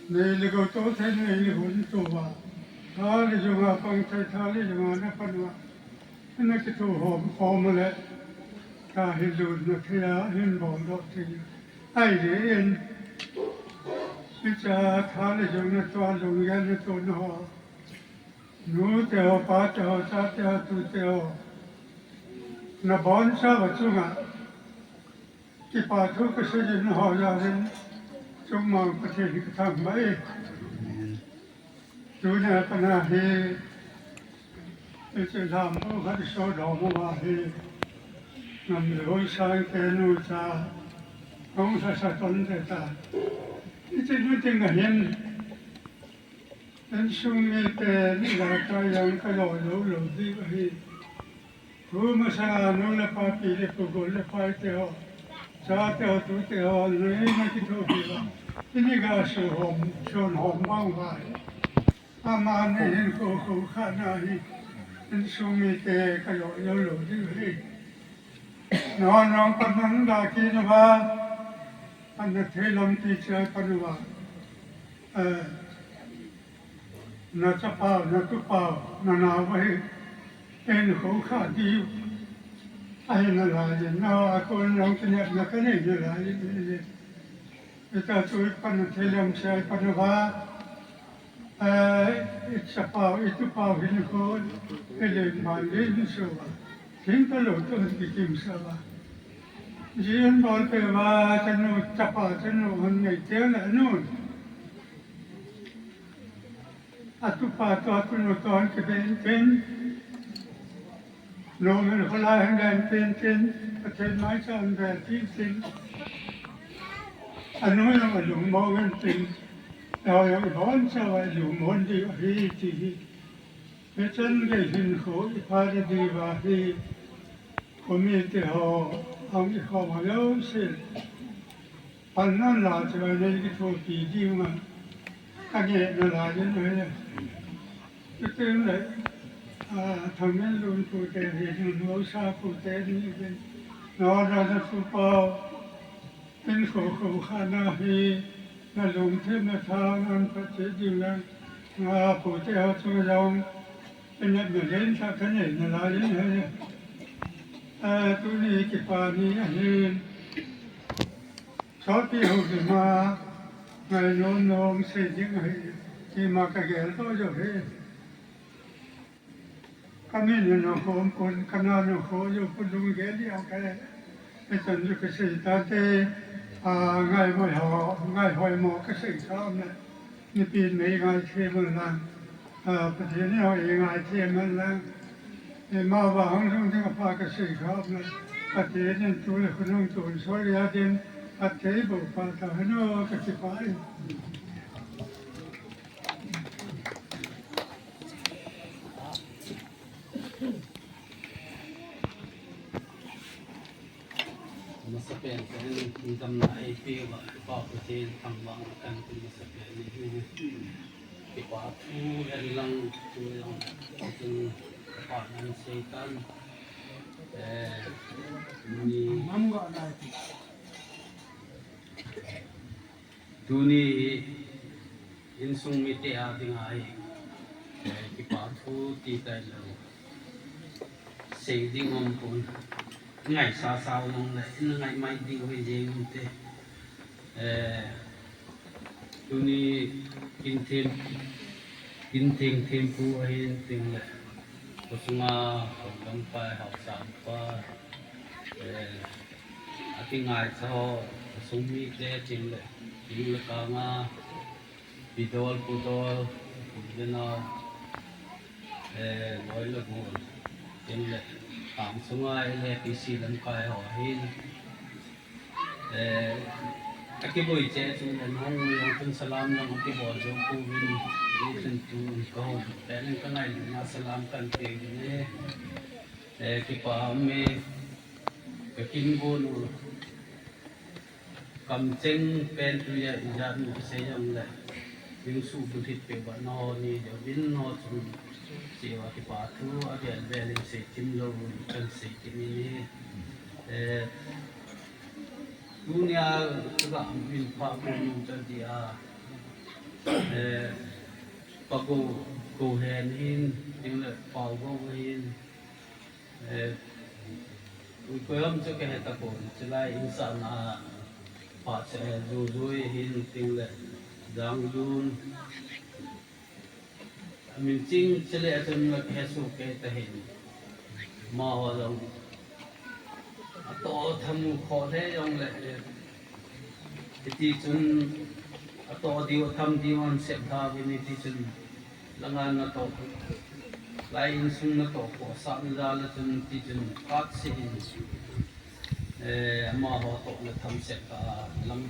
Nei le gou toh thei, nei le gou toh uva. Tha le jung a pang thei, tha le jung a napan uva. Nakithopi khom le, tha hi lutna thei a hin bol doh thei. Ahile in, hiche a tha le jung natoh, lunggel natohna ho, nute ho, pate ho, chate ho, tute ho, nabonchauva chunga kipa thu kasei in, nangho jal in chungnung Pathen kathangvah e. Tuni a pat a hi, hiche lam bu khat isodoh uva hi, Ngamlhoi Sangte nu cha hung lhasam ton te ta. Hiche nu ding ahin, insung mite ni la ta jong kalo lou lou diu ahi. Thu masanga nu le pa, pi le pu, gol le pai te ho, chate ho, tute ho, nui nakithopi uva, ini ga suhom, sunhom bang uva hi, amani hinkho khoukhana hi insung mite kalo lou lou diu ahi. Nangho jong panna da kit uva, panna thei lampi cheh a pan uva. Eh, nachapau, natupau, nanao uva hi, eihin khoukhah diu ahi nalai in, nangho a kon jong kinepna kanei nalai in, hiche chu ipanna thei lam cheh a ipan uva, eh, ichapau, itupau hinkho, ilen ban le hin suh uva, thing talou toh hin kikim sah uva. Ji hin bol peh uva, chanu, chapa, chanu hon nei teng le anun. Atupa toh atunu toh hon kibe intin, nomil kholai hon le intin tin, Pathen maicha hon be tin tin. Anu jong alungmong intin, eiho jong ibonchauva ilungmong diu ahi ti hi. Hichan gei hinkho ipha diuva hi, committee ho, ahung ikhom ho jouse, panna la chu nei kithopi diuva kanei nalai in ahi. Chuteng le, ah, Thangminlun pute hi, Nunmosa pute ni hin, nangho jong natupau, hinkho khoukhana hi, nalungthim natha ngan phatthei diu le, ah, pute ho chunga jong kinepna lentah kanei nalai in ahi. Ah, tuni kipa ni ahin, sotpi houlim a ngainom nom sei ding ahi, tima kageldoh jou ahi. Kamin in akhom pon, kana in akhom jou pon, lunggel jong kahe. Hichan chu kasei tante, ah, ngaimo ho, ngaihoimo kasei kha um le, nipin nei ngaithem un lang, ah, Pathen in ho eingaithem un lang, eima vang hung lhung ding apha kasei kha um le, Pathen in tu le khonung tonsot a din phatthei boh pha tahen o, kakipah e. Masapen kahin damna eipeh uva, Pa Pathen thangvahna kahin pe masapen ahi. Kipa thu hen lang, tu jong chun kipa nan seitan. Eh, ni Tuni hi insung mite a dinga hi, eh, kipa thu ti tailou, sei ding umpon, ngaisasa u jong le, in ngai mai diu hi jeng inte. Eh, tuni kin them, kin theng thempu ahin teng le, khosunga, khongam pai, haosa pa, eh, Akingaichat ho, sung mite tin le, tin le kanga, pidol, pudol, pu le nao, eh, loi le gol, tin le, khang sunga le P C lamkai ho hin, eh, akiboi che chu le nong jong tun salam jong akibol jou pouvin, ni tun tu ka ho, pen ka ngailutna salam kan pe ne, eh, kipa me, Ka kin gon u, Kamcheng pen tunia ijat in kisei jongle, insung bulhit peh uva nangho ni jouvin nangho chunga kipathu avel vel in sei thim lou in kahin sei kit in ahi. Eh, tunia kaga min pha pu nu chan tia, eh, Pa Go, Go Hen hin, tin le Pa Go hin, eh, koi koi ham chu kahe tapon, chulai insung a Pa Che, Ju Jui hin, tin le Jang Jun, min ching chele chun kahe soh kei tahin. Amaho jong atoh tham kho le jongle, hiti chun atoh diu tham diu ahin sep tha uvin, hiti chun langa natoh, lai insung natoh kho sah na jal a chun, hiti chun phat seh in, eh, amaho toh le tham sep tah lam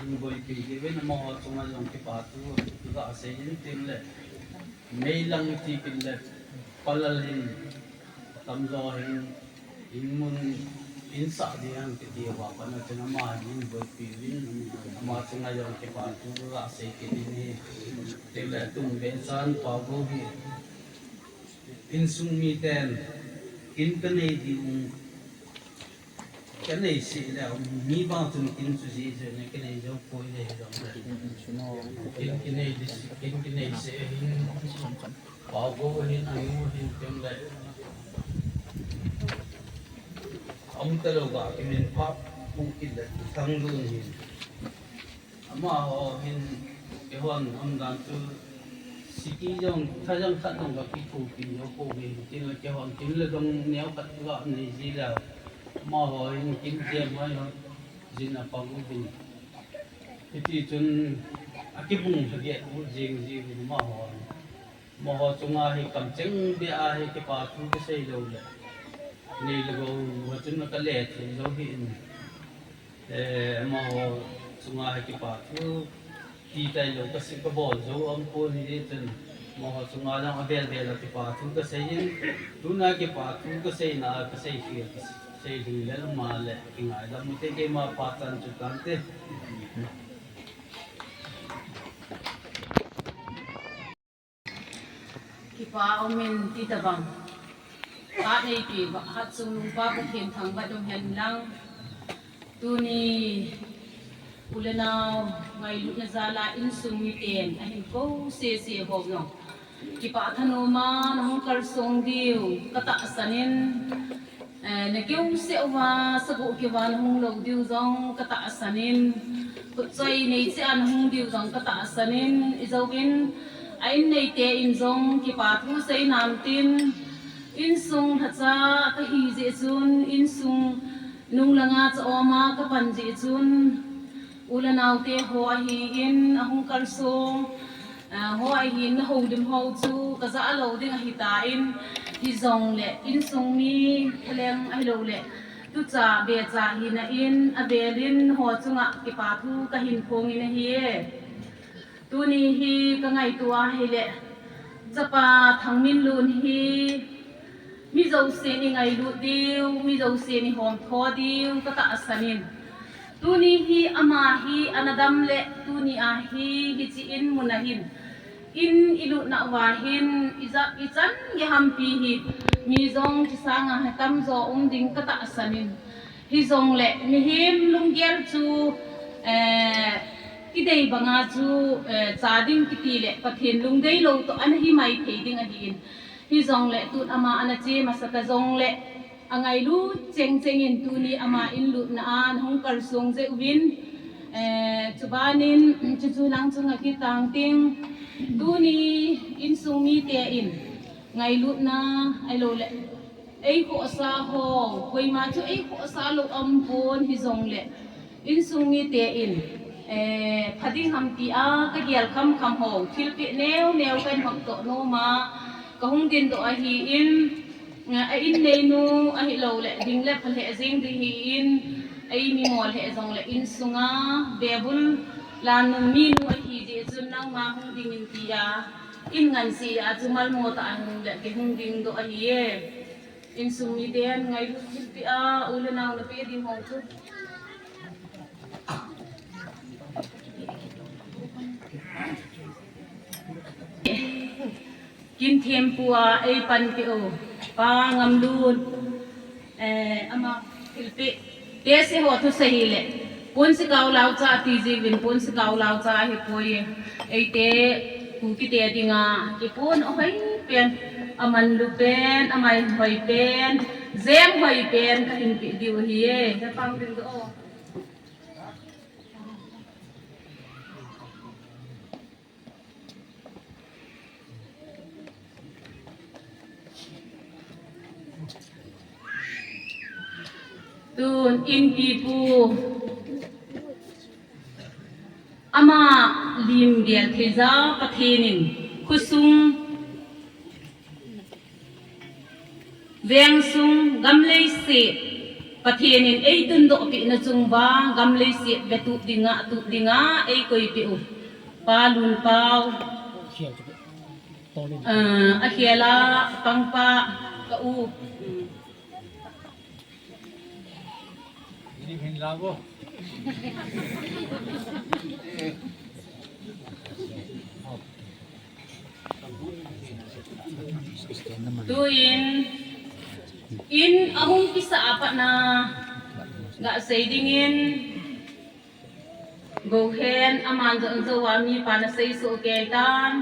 in boipi diuvin amaho chunga jong kipathu kaga sei in, tin le meilang ti kit le Pa Lal hin, atamjo hin, in mun, in sah ding ahin kiti uva pat a chun ama hin boipi uvin, ama chunga jong kipathu kaga sei kit in ahi. Tin le tum be chan Pa Go hi, insung miten kin kanei diu, kanei seh le, mi bang chun kin chu ji chu ne kanei jou poi le, hijongle kin kinei di, kin kinei seh hin, Pa Go hin, anu hin, tin le aum talou ga kimin pha pu kit le, Thang Lun hin, amaho hin, keihon umdan chu siki jong, tha jong khat jong kakithopi jou pouve, tin le keihon kin le dong neo khat kaga nei ji le, amaho hin kin jem hoi ho jin apang uvin. Hiti chun akibung lhageh u jing jiuvin amaho hin. Amaho chunga hi kamcheng beh a hi kipathu kasei lou le, nei le gou a chun kalethuh jou hih in. Eh, amaho chunga hi kipathu ti tailou kasei kabol jou aum pon, hijeh chun amaho chunga jong avel vel a kipathu kasei in, tuna kipathu kaseina kasei khel, kasei lhinglel ma le kingaidam ute, keima pachan chu tante. Kipa umin ti tabang. Ka neipi ba, Hatchungnung Pa Pathen thangvah um hen lang. Tuni u le nao ngailutna jal a insung miten ahin kou sese ho jong kipah thanom a nahung kalsong diu katahsan in, eh, nakeu seh uva, sagoh keu a nahung lou diu jong katahsan in, khutchoi neicheh a nahung diu jong katahsan in, ijouvin a in neite in jong kipathu sei nam tin, insung lhacha kahi jeh chun, insung nung langa cha-om a kapan jeh chun, u le naote ho ahin, ahung kalsong, ah, ho ahin, nahoulim ho chu kajah lou ding ahitan, hijongle insung mi thaleng ahilou le tucha becha hina in, avel in ho chunga kipathu kahin phong in ahi e. Tuni hi kangaito ahile, chapa Thangminlun hi mi jousen ingailut diu, mi jousen ihomtho diu katahsan in. Tuni hi ama hi ana dam le, tuni a hi hiche in mun a hin in ilutna uva hin ija, ichan gei hampi hi mi jong kisanga hi tamjo um ding katahsan in. Hijongle mihem lunggel chu, eh, kidei banga chu, eh, cha ding kiti le Pathen lungdei lou toh ana hi maithei ding ahin. Hijongle tun ama ana che masa ta jongle angailut chengcheng in tuni ama in lutna a nahung kalsong jeh uvin, eh, chubanin chuchu lang chunga kitang ting, tuni insung mite in ngailutna ahilou le eikhohsa ho, koima chu eikhohsa lou aum pon, hijongle insung mite in, eh, pha ding ham tia kagel khamkham ho thilpeh neo neo kahin hon toh nom a kahung dindoh ahin, eh, a inneinu ahilou le ding le pha lheh jeng ding ahin, a in imo lheh jongle insunga bebul lannun minu ahi jeh chun nangma hung ding in tia in ngansea chu malmo tah a hung le kihung dingdoh ahi e. Insung miten ngailut thilpeh a u le nao napeh ding ho chu Kin thempu a ei panpeh u Pa Ngamlun, eh, ama thilpeh tese ho thusei hile, ponsikau laocha ti jiuvin, ponsikau laocha ahipoi. Eite Kukite dinga kipon ahoi pen, amanlu pen, amai hoi pen, jeng hoi pen kahin peh diu ahi e. Hepang ding do. Tun inpipu ama lim gel theija Pathen in khosung vengsung gam leiset Pathen in eitundoh pehna chung uva gam leiset vetup dinga, tup dinga eikoipeh u Pa Lunpau, ah, akhel a pangpa ka u. Tuin, in ahung kisah a pat na, gasei dingin, Gohen aman jong jou a mipa nasei soh kei tan.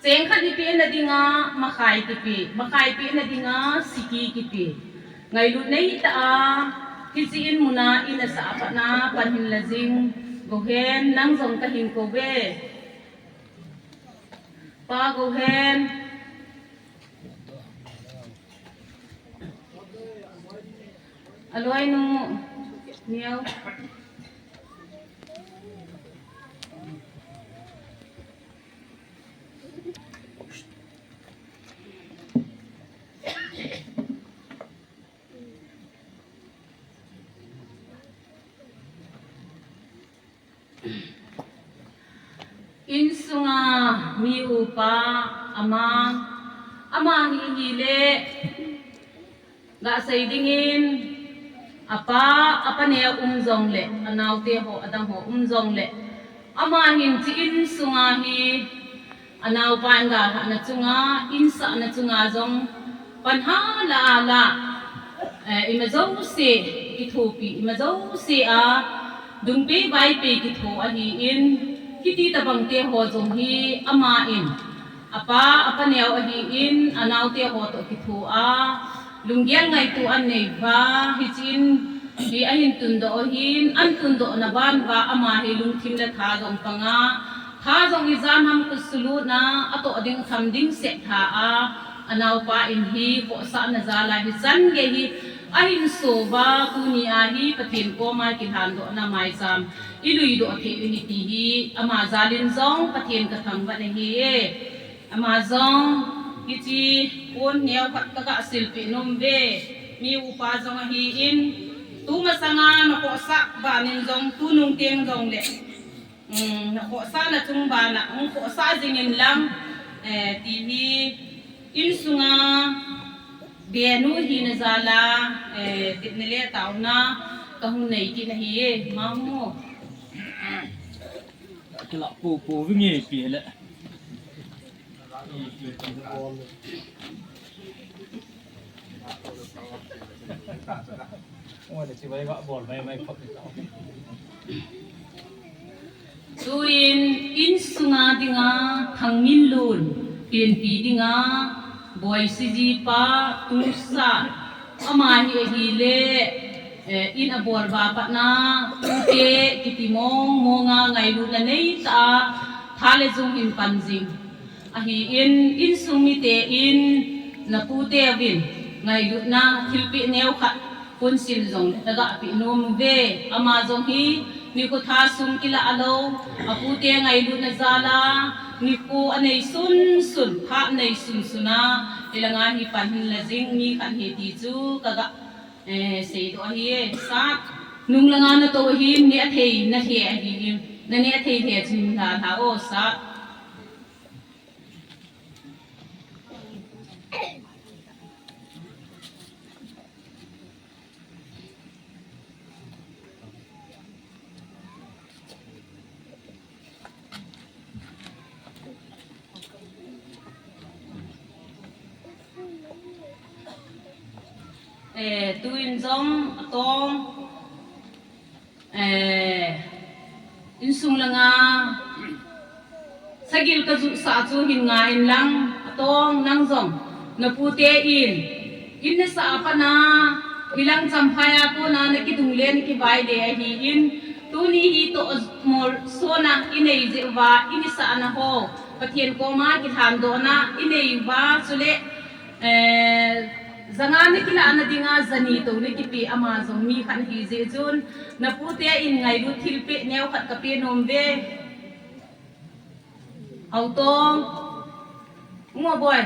Cheng khat ipehna dinga makhai kipe, makhai pehna dinga siki kipe. Ngailut neitah a, hiche in muna in asah a pat na pan hin la jing. Gohen, nang jong kahin kou ve. Pa Gohen. Aloinu Neo. Insunga mi upa ama, ama hi hile, gasei dingin, apa, apa neo um jongle, anaote ho, adang ho um jongle, ama hin hiche insunga hi, anaopa in galhahna chunga, insahna chunga jong, pan hala ala, eh, ima jouse kithopi, ima jouse a, dungpei vaipei kitho ahin, hiti tobang te ho jong hi, ama in, apa, apa neo ahin, anaote ho toh kitho a, lunggel ngaito anei uva, hiche in, hi ahin tundoh ahin, ahin tundoh na ban uva, ama hi lungthim le tha jong panga, tha jong ijat ham kisulut na, atoh ding tham ding seh tha a, anaopa in hi, khohsahna jal a hichan gei hi, ahin so uva, tuni a hi, Pathen koma kilhandohna maicham, ilui doh thei u ahi ti hi, ama jal in jong, Pathen kathangvah nahi e. Ama jong, hiche pon neo khat kaga silpeh nom uve, mi upa jong ahin, tumasanga nakhohsah ban in jong, tunung teng jongle, um, nakhohsahna chung bana, hung khohsah jing in lang, eh, ti hi, insunga, benu hina jal a, eh, tepna le taona, kahung nei kit nahi e, ma hung o. Kila popo vinge pi le. Tuin insunga dinga Thangminlun, penpi dinga Boisi jipa Tusa, ama hi ahile, eh, in abol uva pat na, tute kiti mong monga ngailutna neitah a, tha le jung hin pan jing. Ahin, insung mite in napute uvin ngailutna thilpeh neo khat, ponsil jong naga peh nom uve. Ama jong hi nikho tha sung kilah lou, apute ngailutna jal a, nikho anei sunsun, tha anei sunsun a, ilanga hi pan hin la jing mi khat ahi ti chu kaga, eh, seidoh ahi e. Sat, nung langa natou ahin, neh athei nathei ahi, naneh athei thei chu hin la tha o, sat. Eh, tuin jong atong, eh, insung langa sagil ka jusah chu hin nga in lang, atong nang jong, na pute in, in nasa a pat na, hilang Champhai a kona na kidung le na kivai le ahi in, tuni hi toh mol sona i nei jeh uva, i nasa na ho, Pathen koma kilhan dohna i nei uva, chule, Eh, janga na kilahna dinga jani tou na kipe ama jong mi khat hi jeh chun, na pute in ngailut thilpeh neo khat ka pe nom ve. Haotong. Ngo boy.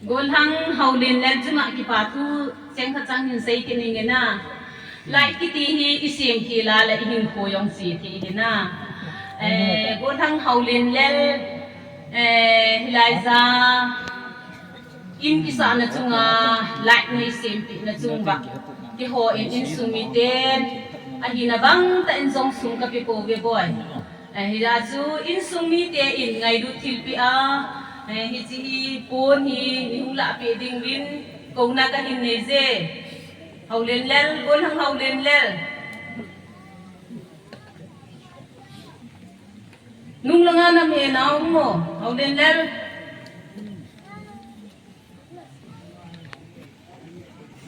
Golhang Haolenlel chunga kipa thu cheng khat chang hin sei kit ning e na. Lai kiti hi i sem kila le i hinkho jong si thei hi na. Eh, Golhang Haolenlel, eh, hilai ja in kisahna chunga, lai nei sempehna chunga, keiho in insung mite, ahina bang tah in jong sum ka pe pou ve boy. Eh, hijeh chun insung mite in ngailut thilpeh a, eh, hiche hi pon hi, nei hung lah peh ding uvin, kouna ka hin nei je. Haolenlel, Golhang Haolenlel. Nung langa nam he nao mo, Haolenlel.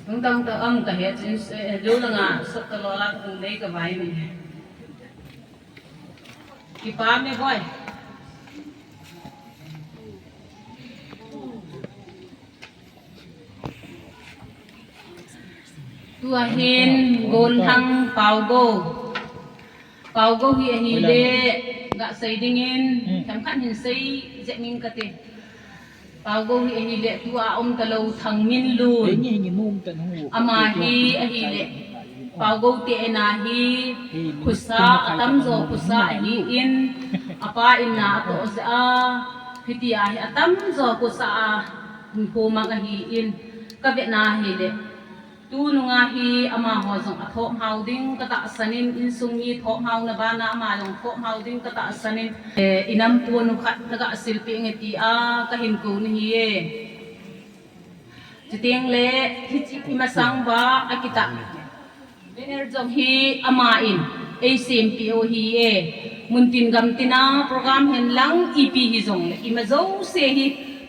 Nung tang ta am ka he chin se, eh, lou langa, sok ta lou la kung dei ka vai mi. Kipa me boy. Tua hin Golhang Paogou. Paogou hi ahile, ga sei dingin, themkhat hin sei jeng ning kate. Paogou hi ahile, tua um talou Thangminlun. Ama hi ahile, Paogou te ena hi, khusa, atamjo khusa ahi in, apa in na atoh jeh a, hitia hi atamjo khusa a, hung mang ahi in, ka vetna ahile, tunung a hi amaho jong athopmao ding ka tahsan in, insung mi thopmaona bana ama jong thopmao ding ka tahsan in, eh, i nam pon u khat na ga silpeh nge tia ka hin kou nahi e. Chuteng le, hiche i masang uva akitah banner jong hi ama in ei sempeh u ahi e. Muntin gamtin a program hen lang ipi hijong le, ima jouse hi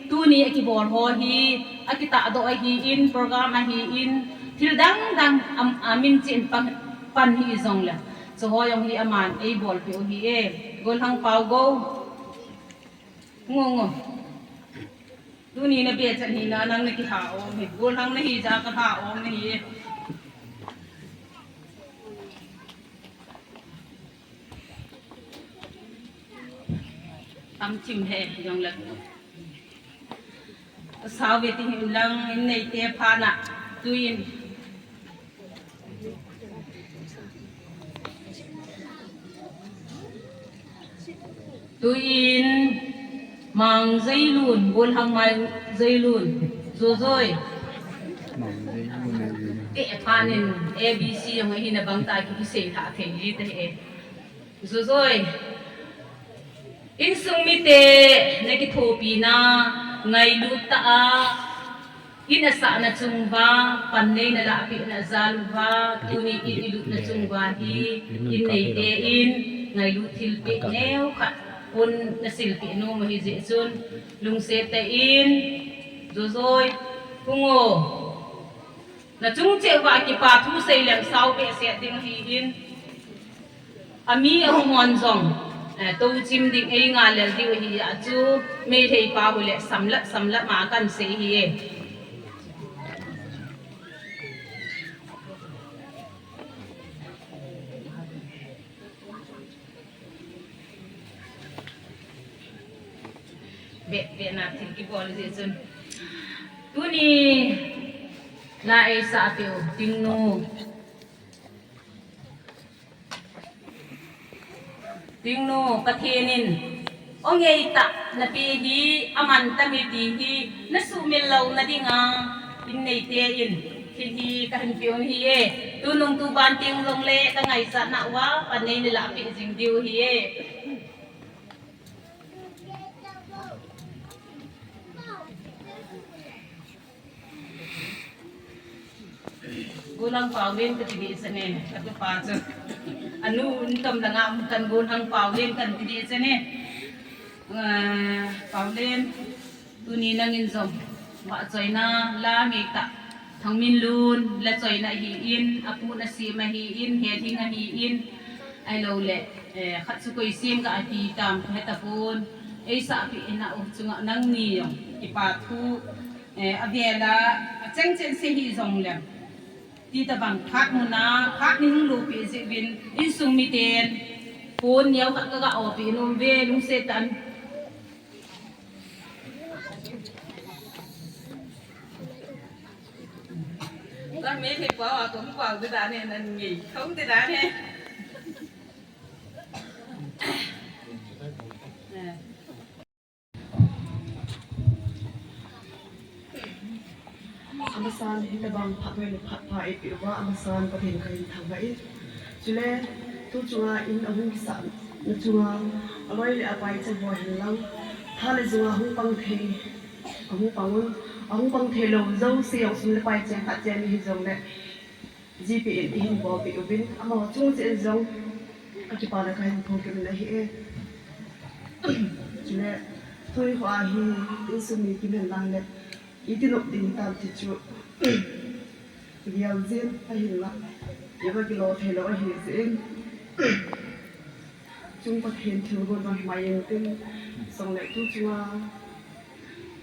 tuni a kibol ho hi akitah doh ahi in, program ahi in, thil dang dang am, amin chen pan, pan hijong le, chuho jong hi aman ei bolpeh u ahi e. Golhang Paogou. Ngo, ngo. Tuni na be chan hi na nang na kiha om hi. Golhang nahi ja ka ha om nahi e. Tam chim he, jong la. Sao ve ti hin lang in nei te pha na. Tuin. Tuin Mang Jeilun, Golhang Mang Jeilun, Jojoi. Mang Jeilun, Jeilun. Te phanin A B C jong ahina bang ta ki kisei tha thei ji te e. Jojoi. Insung mite na kithopi na ngailut tah a. In asahna chung uva, pan neina lahpehna jal uva, tuni in i lutna chung uva hi, in neite in, ngailut thilpeh neo khat, pon na silpeh nom ahi jeh chun, lungset tah in, Jojoi, hung o. Na chung cheh uva kipa thu sei leng sao behseh ding ahi in. Ami ahung hon jong, eh, touchim ding ei ngal lel diu ahi a chu, Meitei pa hu le samlat, samlat ma kan sei hi e. Be, be na thil kibol jeh chun. Tuni la ei sah peh u, Tingnu. Tingnu, Pathen in, o ngeitah na pe hi, aman tam e ti hi, na sumil louna dinga, Inneite in, thil hi kahin pe u ahi e. Tunung tuban teng jongle kangaichat nauva, pan neina lahpeh jing diu ahi e. Gollhang Paolen kati ding chu ne, katupa chu. Anu in kam langa um kan Gollhang Paolen kati ding chu ne. Ah, Paolen, tuni nangin jong vahchoina la ngeitah Thangminlun la choina ahin, apu nasem ahin, Helhing ahin, ahilouleh, eh, khat chu koi sem ga ati tam, kahe tapon, eisahpeh nau chunga nangni jong kipa thu, eh, avel a, acheng cheng se hih jongleng, ti tabang phat muna, phat ni hung lupeh jeh uvin, insung miten, pon neo khat kaga opeh nom uve, lungset tah in. Ka me thei pao a, kong pao te dan e, nan ngei, kong te dan e. Amasan hitabang phat hoi le phat pha eipeh uva, amasan Pathen kahin thangvah e. Chule, tu chunga in ahung kisahna chunga, aloi le apai chan ho henlang, tha le junga hung pang thei, ahung pang un, ahung pang thei lou jouse jong sum le pai cheng khat cheng ni hijongle, GPay in eihin bolpeh uvin, amaho chung cheh in jong, kakipana kahin phongdoh in ahi e. Chule, tuni kho a hi, insung mi kimen lang le, iti nop ding tam ti chu, gel jin ahinla, iva kilo thei lou ahi jeh in. Chung Pathen thilgon jong himai intin, jongle tu chunga,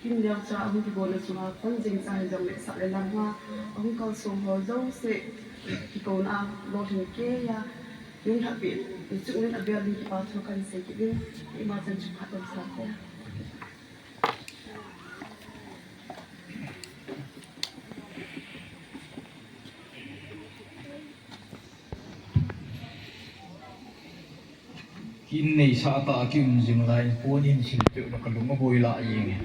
kin neocha ahung kigonna chunga, pan jeng cha hijongle sah le lam a, ahung kalsong ho jouse, kikouna a, lolhing keiya, kin lhahpeh, ni chung in avel in kipa thu kahin sei kit in, ima chan chu phat um sa te. Kin neisah tah a kium jing lai, pon in silpeh na kalung aboi lah jeng e.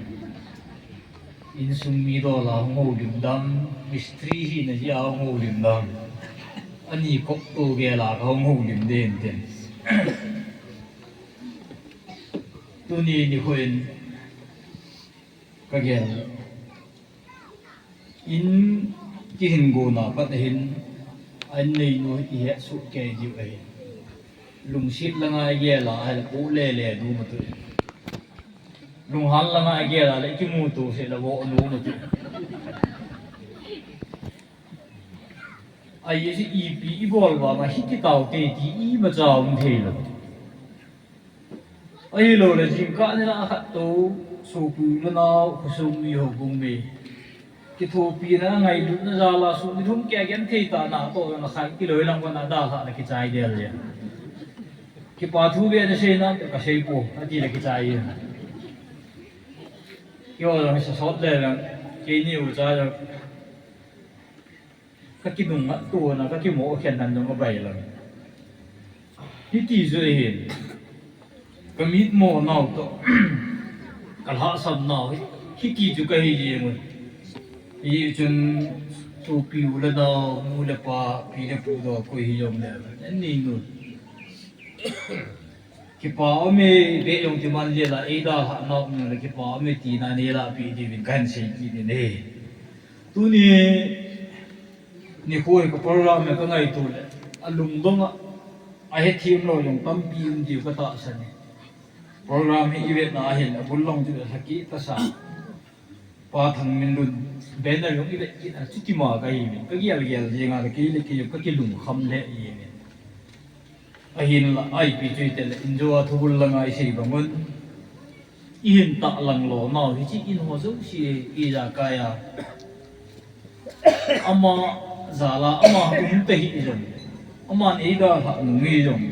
Insung mi dol a hung houlim dam, mistri hina jeh a hung houlim dam. Ani kop to gel a kahung houlim den ten. Tuni nikho in kagel. In kihin gonna pat ahin, an neinu ihet soh kei diu ahi. Lungset langa igel a ahile vo lele nom atu. Lunghan langa igel a le kimuto seh le vo nom atu. Ahi jeh ipi ibol vanga hiti taute ti imacha um thei lou. Ahilouleh jingkah nilhah khat tou, sopi u le nao, khosung mi houbung mi, kithopina ngailutna jal a sum ni thum keh a genthei tah a natoh jong le khat kiloi lang vanga dalhah le kichai del jeng. Kipa thu beh nasei nam, kasei poi, ati le kichai jeng. Keiho jong hi sasot le jong, keini ucha jong, kakinungngat tona, kakimo khen han jong abai lou. Hiti chu ahin, kamitmo nau toh, kalhahsam nau hi, hiti chu kahi jeng un. Hichun, sopi u le nao, nu le pa, pi le pu toh, koi hijongle, an neinu. Kipa aume, beh jong kiman jel a, eidalhah nau um le kipa aume tina neilahpeh diuvin kahin sei kit in ahi. Tuni nikho hi ka program hi kangaito le, alungdong a, ahethem lou jong tampi um diu katahsan e. Program hi ivetna ahile, abul lang chu le lhakeh tasa. Pa Thangminlun, banner jong ivet kit a, chutima kahiuvin, kagel gel jeng a le, kei le kei jong kakilungkham lheh jengin. Ahinla, ipi chu itile, injo a thubul langa isei bang un, ihin tahlang lou nau hiche in ho jouse, ijakai a, ama jal a, ama um tahih jong, aman eidalhah nung hijong,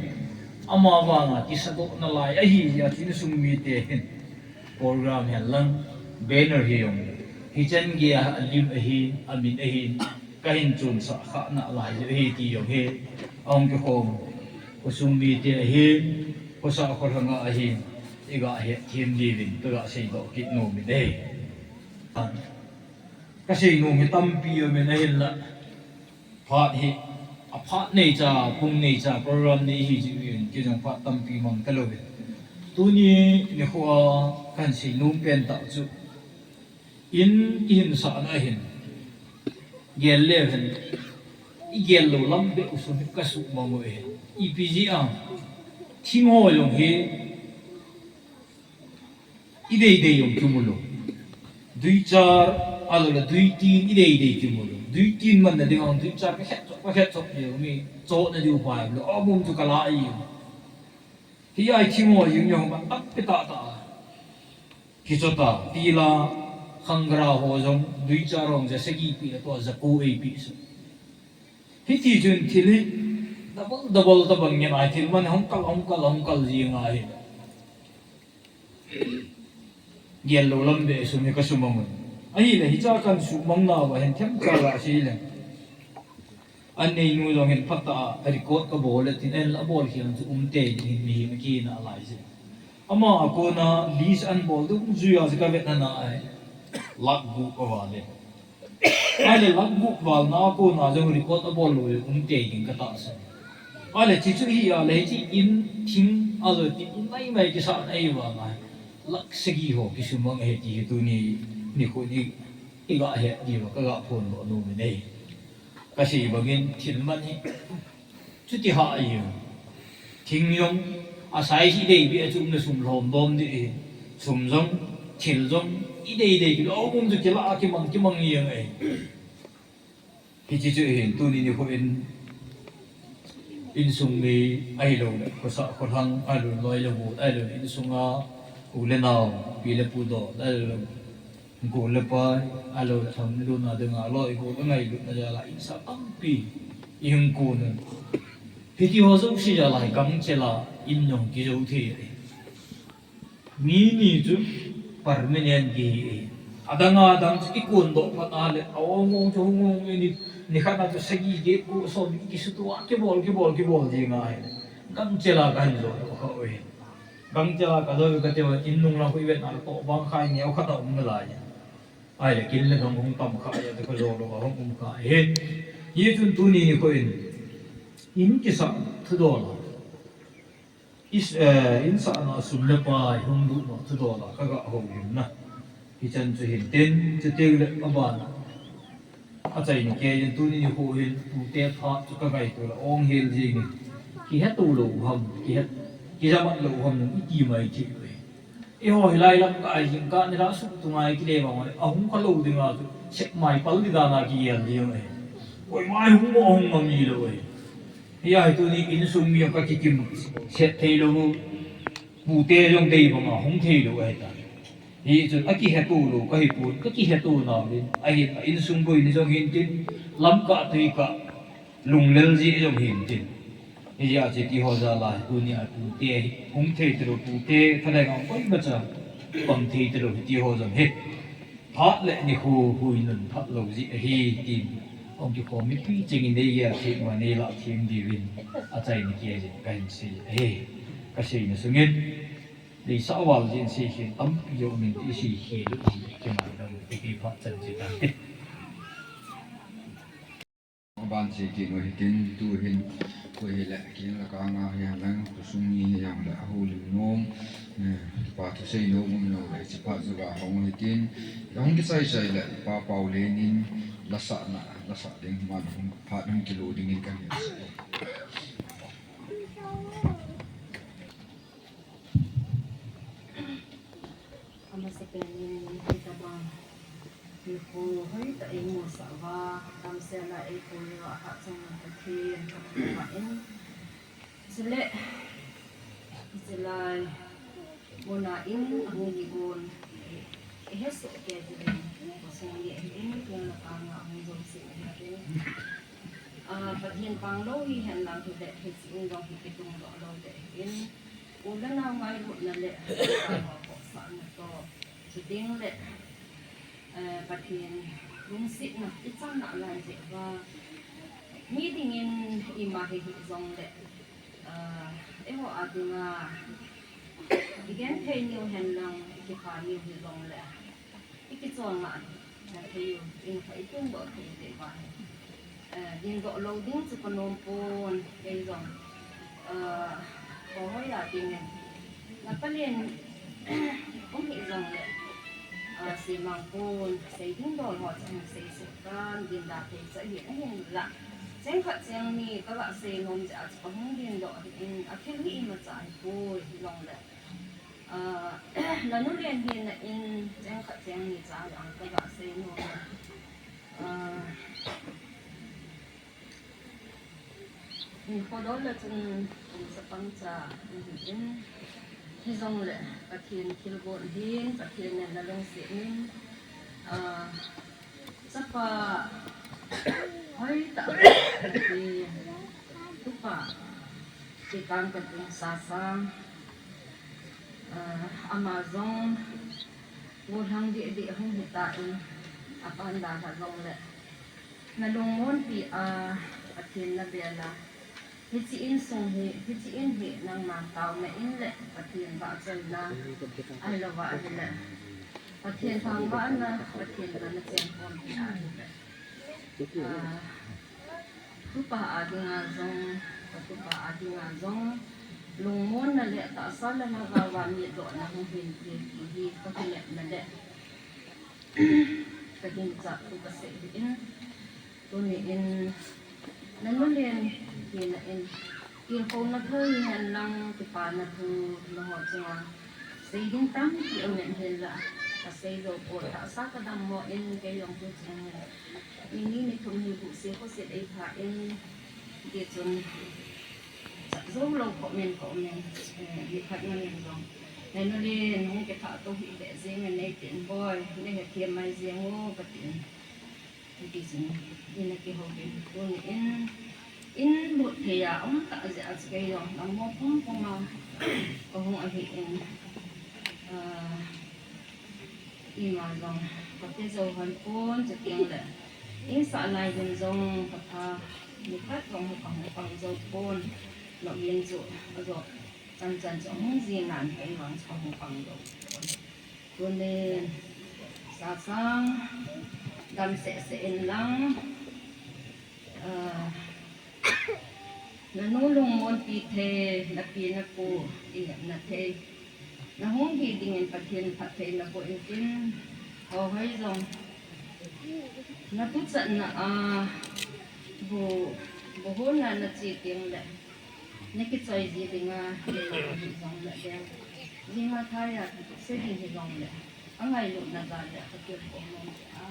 ama vanga kisadoh nalai ahi jeh a chu insung mite hin program hen lang, banner hi jong, hichan geiya alim ahin, amin ahin, kahin chonsah khah nalai jeh ahi ti jong hi, ahung kikhom khosung mite ahin, khosah kholhang a ahin, iga hetthem diuvin kaga seidoh kit nom in ahi. Kasei nom hi tampi aumin ahinla. Phat hi, aphat neicha, pung neicha, program nei hi jiuvin, kei jong phat tampi mang talou ve. Tuni nikho a kahin sei nom pen tah chu, in kihinsahna hin, gel leu hen, igel lou lam beh u sum hi kasuhmang u ahi. Ipi jeh a, thing ho jong hi, ideidei jong kimu lou. Duichar, ahilou le duitin, ideidei kimu lou. Duitin manna ding a duichar kakhet chop, kakhet chop jeng mi, chohna diu pai lou. Amum chu kala ahi. Hia thing ho jeng jong man tampi tah tah a kichota, tila, khangra ho jong, duichar ho jong ja sagi peh le tua ja ko eipeh sah. Hiti chun thil hi double, double tabang ngen ahi, thil man hung kal, hung kal, hung kal jeng ahi. Gel lou lam beh sum hi kasuhmang un. Ahile hicha kahin suhmang nauva hin themcha gasei le, anneinu jong hin phatah a record kabol le tin, ahinla abol khel chu umtei ding hin mihem akina lai jeh. Ama a kona list ahin bol dungjuia chu kavetna na ahi, lakh gup aval e. Ahile lakh gup valna a kona jong record abol lou le umtei ding katahsan. Ahile hiche chu hi a le hiche in thing a jong tin in maimai kisahna ahi vang a, lakh sagi ho kisuhmang ahi ti hi tuni nikho ni iga het diuva kaga phondoh nom in ahi. Kasei bangin thil man hi chuti hah ahi. Thing jong, a size ideibeh a chu umle sum lhom dom ding ahi. Sum jong, thil jong, ideidei kilou um chu kila a kimang, kimang jeng ahi. Hiche chu ahin, tuni nikho in, insung mi ahilou le, khosah kholhang ahilou, loi le gol ahilou le, insunga u le nao, pi le pu dol ahilou le, gol le pai ahilou le, tham lutna dinga loi gol angailutna jal a insah tampi ihung kon un. Hiti ho jouse jal a hi gangchel a in jong kijou thei ahi. Mi ni chu permanent kihi ahi. Adang adang chu ikondoh phat a le, a ong ong chu hung hung in, nikhat a chu sagi get ko som kisutua kibol, kibol, kibol jeng ahi. Gangchel a kahin jodoh kha u ahi. Gangchel a kajou kati uva in nung lang khu ivet na le toh bang khai neo khat a um nalai. Ahile kin le dong hung tam kha ahi, ati kajodoh a hung um kha ahi. Hichun tuni nikho in, in kisah thudol a, is, eh, insahna sum le pai hung lutna thudol a kaga houlimna hichan chu hintin, chuteng le aban a, achaina keiyin tuni nikho hin pute phat chu kangaito le ong hel jengin, kiheto lou ham, kihet, kijamat lou ham nung iti mai thei uve. Eiho hilai lam kah a jingkah nilhah sung tunga ikile vang uva le, ahung kha lou dinga chu sep mai pal di dan a kigel ding ahi. Koima hung mo hung ngam ji lou ahi. Hia hi tuni insung mi jong kakikim set thei lou u, pute jong dei banga hung thei lou ahitai. Hichun akiheto lou kahipon, kakiheto nauvin ahi, insung boina jong hintin, lamkah tuikah lunglel jeh jong hintin. Hijeh a chu hiti ho jal a hi tuni a pute hi hung thei talou, pute thalheng a koimacha pang thei talou hiti ho jong hi. Phat le nikho huinun phatlou jeh ahi tin, hung kikhom mipi chengin neigel them uva neilah them diuvin achaina keiyin kahin sei ahi. Kaseina sungin, deisah val jeh in seikhel tampi jong umin ti seikhel u hi kingaidam u hi phat chan chu tante. Aban sei kit u hitin, tuhin, koi hile, kin la kanga hihen lang, khosung mi hijongle, ahoulim nom, eh, pa thusei nom um lou le, hiche phat chu ga hong u hitin, hung kichai chai le, Pa Paolen in, lasahna, lasah ding, man hung, phat hung kilo dingin kahin sei. Amasapen in, hitobang nikho hoitah eimusah uva, damsel a eipuiyu a Pathen Pathen, Pathen in. Chule, hiche lai muna in ahung kigon, i, ihesoh kei jeh in, khosung neh in, kin la kanga ahung jouse in, ah, Pathen panglou hihen lang hile, hiche in jong hi kitungdoh lou ding ahin. U le nao ngailutna le, Pakai ho khohsahna toh, chuteng le, eh, Pathen lungsetna ichan nalai jeh uva, mi dingin ima hi hijongle, eh, eiho a dinga, igenthei niu hen lang, ikipha niu hijongle, ikichol ngah Thei u, in kha i tun doh thei thei ba hi. Eh, ding doh lo ding chu ka nom pon, kei jong. Eh, ko hoi a ding in. Na ka len, um hi jong le. Eh, si mang pon, sei ding doh lo chu sei sei tan, din da thei cha hi a hin la. Cheng khat cheng ni ka ga sei nom ja chu ka hung din doh hi in, a thil hi i ma cha hi poi, hi long le. Ah, na nu len hi na in cheng khat cheng ni cha lang ka ga sei nom. Ah, in khodol le chun in chapang cha in hi in. Hi jong le Pathen thilgon hin Pathen in na lungset in. Ah, Chapa hoi ta hi tupa ti kan ka tung sa sa. Ah, ama jong gollhang deh deh hung hi ta in a pan da ha jong le. Na lungmonpi a Pathen na bel a. Hiche insung hi, hiche in hi nangma taona in le Pathen vahchoina ahilou va ahile. Pathen thangvahna, Pathen vahna cheng khom hi ahile. Ah, tupa a dinga jong, ka tupa a dinga jong, lungmonna le tahsa le lhagao a mitdohna hung hin ti hi ka kinepna le ka ginchat thu ka sei hi in. Tuni in, na nu len hi na in, tilkhouna thu hi hen lang, kipana thu na ho chunga sei ding tampi um in hin la, ka sei jou poi, tahsa ka dammo in, kei jong tu chunga hin. Ni ni ni thum ni bu se ko se ei pha in, ti chun, sa jou lou ko men ko men, eh, ni khat na men jong. Na nu len hung kipha to hi be jing in nei tin boi, nei he thiam mai jing u ka tin. Hiti chun, in a kihou in, tuni in, in lut thei a um ta jeh a chu kei jong, dammo pum pum a, ka hung ahi in, ah, ima jong, ka pe jou hon pon, chuteng le, in sah lai din jong, ka pha, ni khat jong, ka hung pang jou pon, lou in chu, a jong, chan chan chu, hung ji nan, kei jong, ka hung pang jou pon. Tunin, Sasang, dam seh seh in lang, ah, na nu lungmonpi thei, na pi na pu, i na thei. Na hung hi ding in Pathen phattheina boh in tin, ho hoi jong. Na tuchatna a, bu, bu hon a na che teng le. Na kichoi ji ding a, ni lo hi jong le ding. Jing a thai a, se ding hi jong le. A ngailutna jal le, ka kil ko nom le a.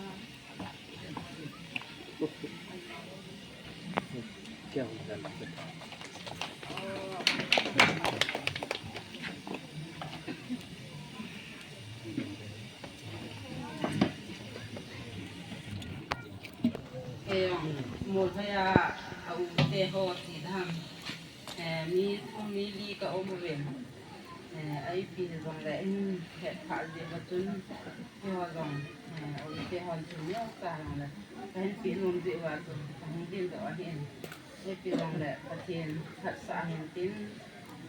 Eh, mo thaya, a u te ho ti dam. Eh, mi thum mi li ka um uve. Eh, a ipi jong le in het pha ji va chun, keiho jong, eh, a u te hon chun neo ta jong le, ka hin pi nom ji va chun, ka hung din doh ahi in. A ipi jong le, Pathen phatsah ahin tin,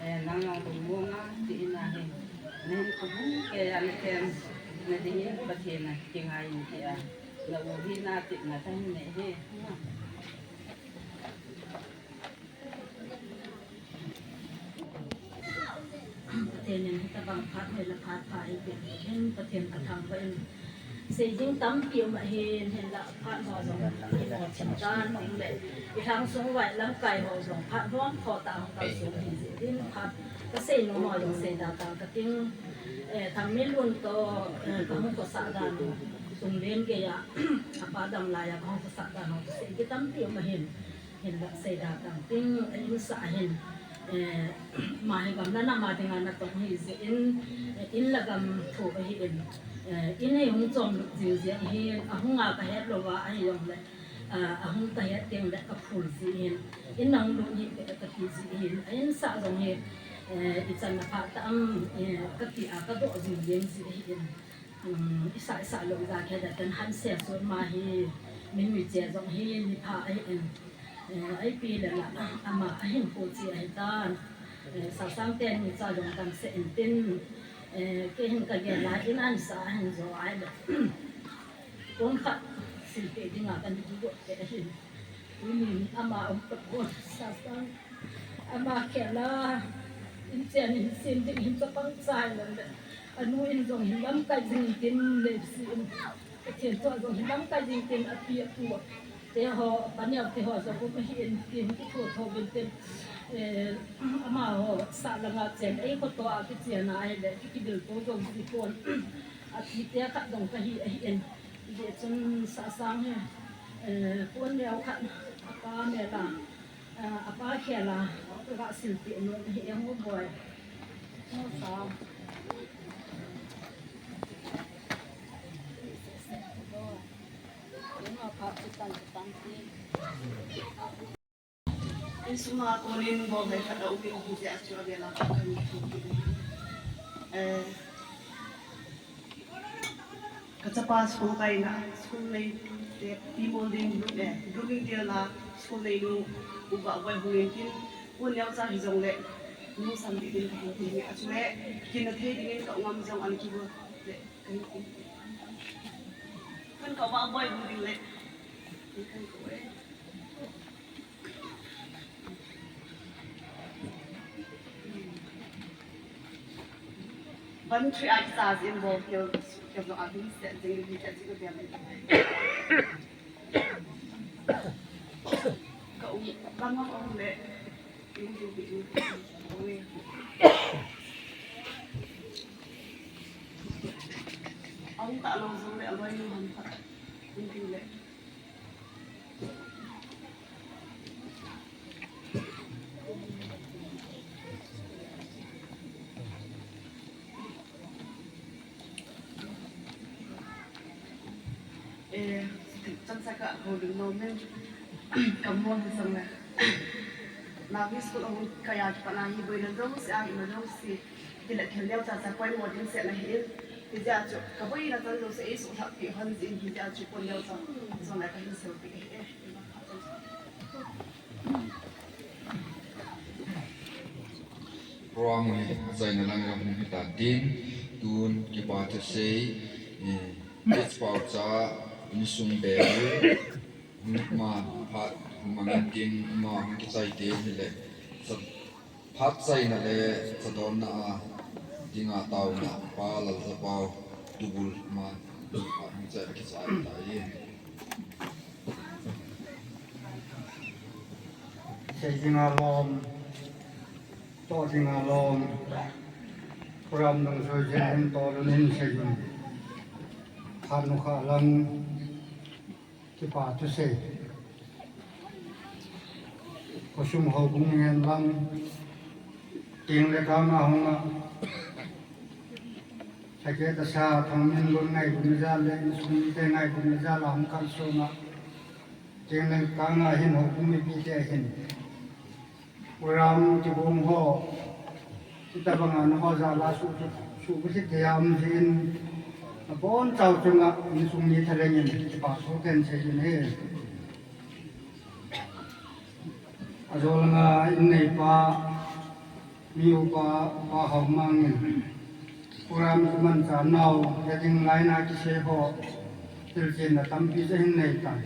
eh, nang jong lungmong a, ti in ahi. Na hin kum hung kei a na them, na ding in Pathen a kingai in ti a. Na u hi na ti na ka hin nei hi. Pathen in hitabang phat hoi le phat pha eipeh in, Pathen ka thangvah in. Sei ding tampi um ahin, hinlah phat ho jong i mo chim tan um le, i lhang sung vai lamkai ho jong phat hom tho ta hung kal sung hi jeh in phat ka sei nom ho jong sei da tang ka ting, eh, Thangminlun toh, eh, ka hung khosah dan ho, Sunglen gei a, a pa dam lai a ka hung khosah dan ho, sei ding tampi um ahin. Hinlah sei da tang ting, eh, in sah hin, eh, ma hi gamla nam a dinga na tong hi jeh in, eh, in le gam thu ahi in, eh, in hi hung chom lut jing jeng hin, a hung a ka het lou va ahi jong le, ah, a hung ka het teng le ka phul ji hin, in na hung lut hi ka ti ji hin, a in sah jong hi, eh, i chan na pha ta am, eh, ka ti a ka doh jing jeng ji hin. Um, i sah, i sah lou ja khe da ten han se sut ma hi, min mi che jong hi, ni pha ahi in. Eh, a ipi le la, ama ahin ko chi ahi tan. Eh, Sasang te ni cha jong tam se in tin. Eh, kei hin ka gel lai in an sa ahin jo ai le. Kong khat silpeh dinga kana kigot te ahin. Tunin ama um tapon Sasang. Ama khela in chen in sem ding hin chapang chai lou le. Anu in jong hin lamkai jing tin le si in. Pathen thu jong hin lamkai jing tin api apu. Te ho, paneo te ho jong um ahin tin kitho tho bin tin. Eh, amaho sah langa chen ei khoto a kichen a ahile kibil to jong ji pon. Api te khat jong kahi ahin. Hijeh chun Sasang hi, eh, pon neo khat apa mel a, eh, apa khel a, ka silpeh nom ahi e Ngo boi. Ngo sa. Ngo pa chitan chitan ti. Insung a konin bol hoi khat a um in, hijeh a chu avel a ka kan thu kit in. Eh, ka chapa school kaina, school nei te pi mol ding, eh, blooming te la school neinu, u Vahboi hung in tin, u neocha hijongle, nu sam ding din ka hin tin, a chule, kin na thei ding in ka ngam jong an kibol le, ka hin tin. Kan ka Vahboi hung ding le, kan ka e. Ban three a kicha jin bol kil, kil jong a ding se jing hi ka jing bia mai. Ka um, ban ma um le, um ding bi um. Aum ta lo jong le, aloi nu ham khat. Um ding le. Eh, chang saka holding moment. Kamu ni sang le. Nami school ahung kaiya kipat na hi boina jouse, a ima jouse. Tile thil neocha cha poimo ding seh na hi in. Hijeh a chu, ka boina chan jouse, ei suhlhap pi hon jin, hijeh a chu pon neocha. Jong le ka hin sel pi e. Program hi achaina lang jong hung hita tin, tun kipa thusei, eh, H. Paocha, insung bel, ma phat mang in tin, ma hung kichai te hile, sa, phat chaina le sadonna a dinga taona, Pa Lalzapao, Tubul, ma, hung chai kichai ta e. Sei dinga lom, toh dinga lom, program dungjuiyin hin tolun hin seiyun. Khat nu khat lang, kipa thusei. Khosung houbung ngen lang, teng le kang a hung a. Sake tasa Thangminlun ngailutna jal le insung mite ngailutna jal a hung kalsong a, teng le kang a hin houbung mipite hin program kibol ho, hitabang a nangho jal a suh, suhbulhit thei a um jin, abonchau chunga insung mi thalheng in kipa thu kahin sei in ahi. Ajol langa inneipa, mi upa, Pa Haomang in program kimancha nau, heading line a kisei ho, hilchenna tampi chu ahin nei tai.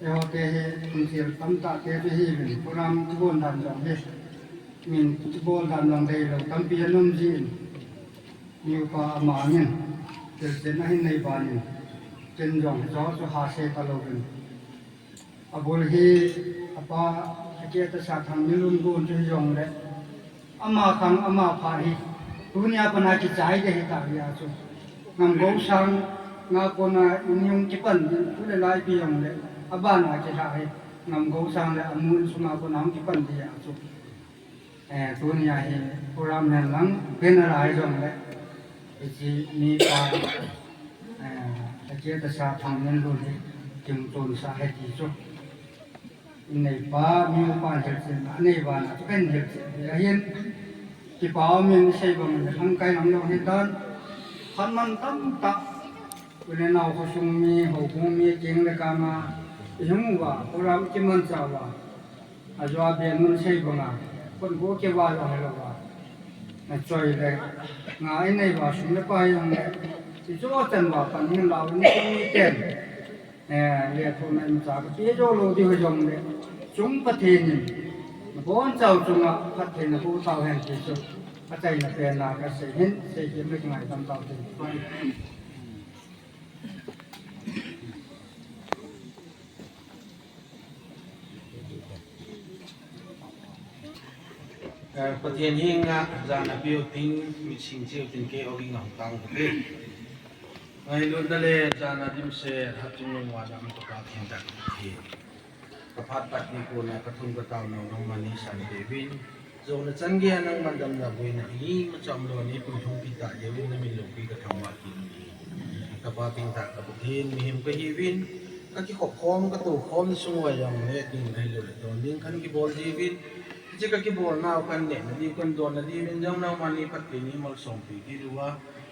Eiho te hi, lungthim tamtah te chu hiuvin, program kibol dan jong hi, min kibol dan jong deilou tampi ana um jin, mi upa Amang in, hilchenna ahin nei ban in, ken jong hicheho chu hasei talouvin. Abul hi, apa, Sake tasa Thangminlun gon chu hijongle, ama khang, ama phat hi, tunia pat a kichai ding ahi tah jeh a chu. Ngamgou sang a kona in hung kipan ding, tu le lai pi jongle, abana kilhah hi, Ngamgou sang le amun sunga kona hung kipan ding a chu. Eh, tunia hi program hen lang, banner a hijongle, hiche mipa, eh, Sake tasa Thangminlun hi, kichonsa ahi ti chu. Inneipa, mi upa hilchenna anei vang a chu kahin hilchen ahi. Ahin, kipa um in isei bang le, lamkai lam jong hitan, khatman tamtah, u le nao khosung mi, houbung mi, keng le kang a, ihung uva, program kimancha uva, ajo a bia nun sei bang a, kon go keva jong hilou va, na choi le, nga inei uva, sum le pai jong le, Ijo chan va pan hin lau in ken. Eh, le thu na in cha ka ti jo lo di ho jong le. Chung Pathen in. Bon chau chunga Pathen na bu tau hen ti chu. Ka chai na pe na ka sei hin, sei ki me ngai tam tau tin. Eh, Pathen hi nga jana piu tin, mi sing chiu tin ke o ging ang tang te. Ngai lu na le jana dim se, ha chung nung wa dam ka pa thin tak ti. Ka phat pat ni ko na ka thum ka tau nau nau mani san te vin. Jona changei a nangman damna boina hi, macham lou ni pui thum pi ta jeh uvin na min loupi ka thangvah kit in. Ka Pa thengtah ka Pathen, mihem ka hiuvin, ka kikhop khom, ka tou khom sung uva jong neh ding ahilou le don ding kahin kibol jiuvin. Hiche ka kibolnau kahin neh na diu, kahin don na diuvin jong nangman in phatthei nei malsompi kit uva.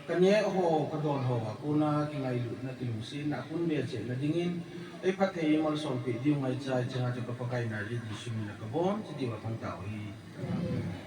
Ka neh ho, ka don ho a kona kingailutna, kilungsetna, akun be cheh na dingin, ei phatthei ei malsompi diu ngaicha, hiche nga chu ka Pakai Nazareth Jesu min a ka bon, hiche diu a kahin tao ahi.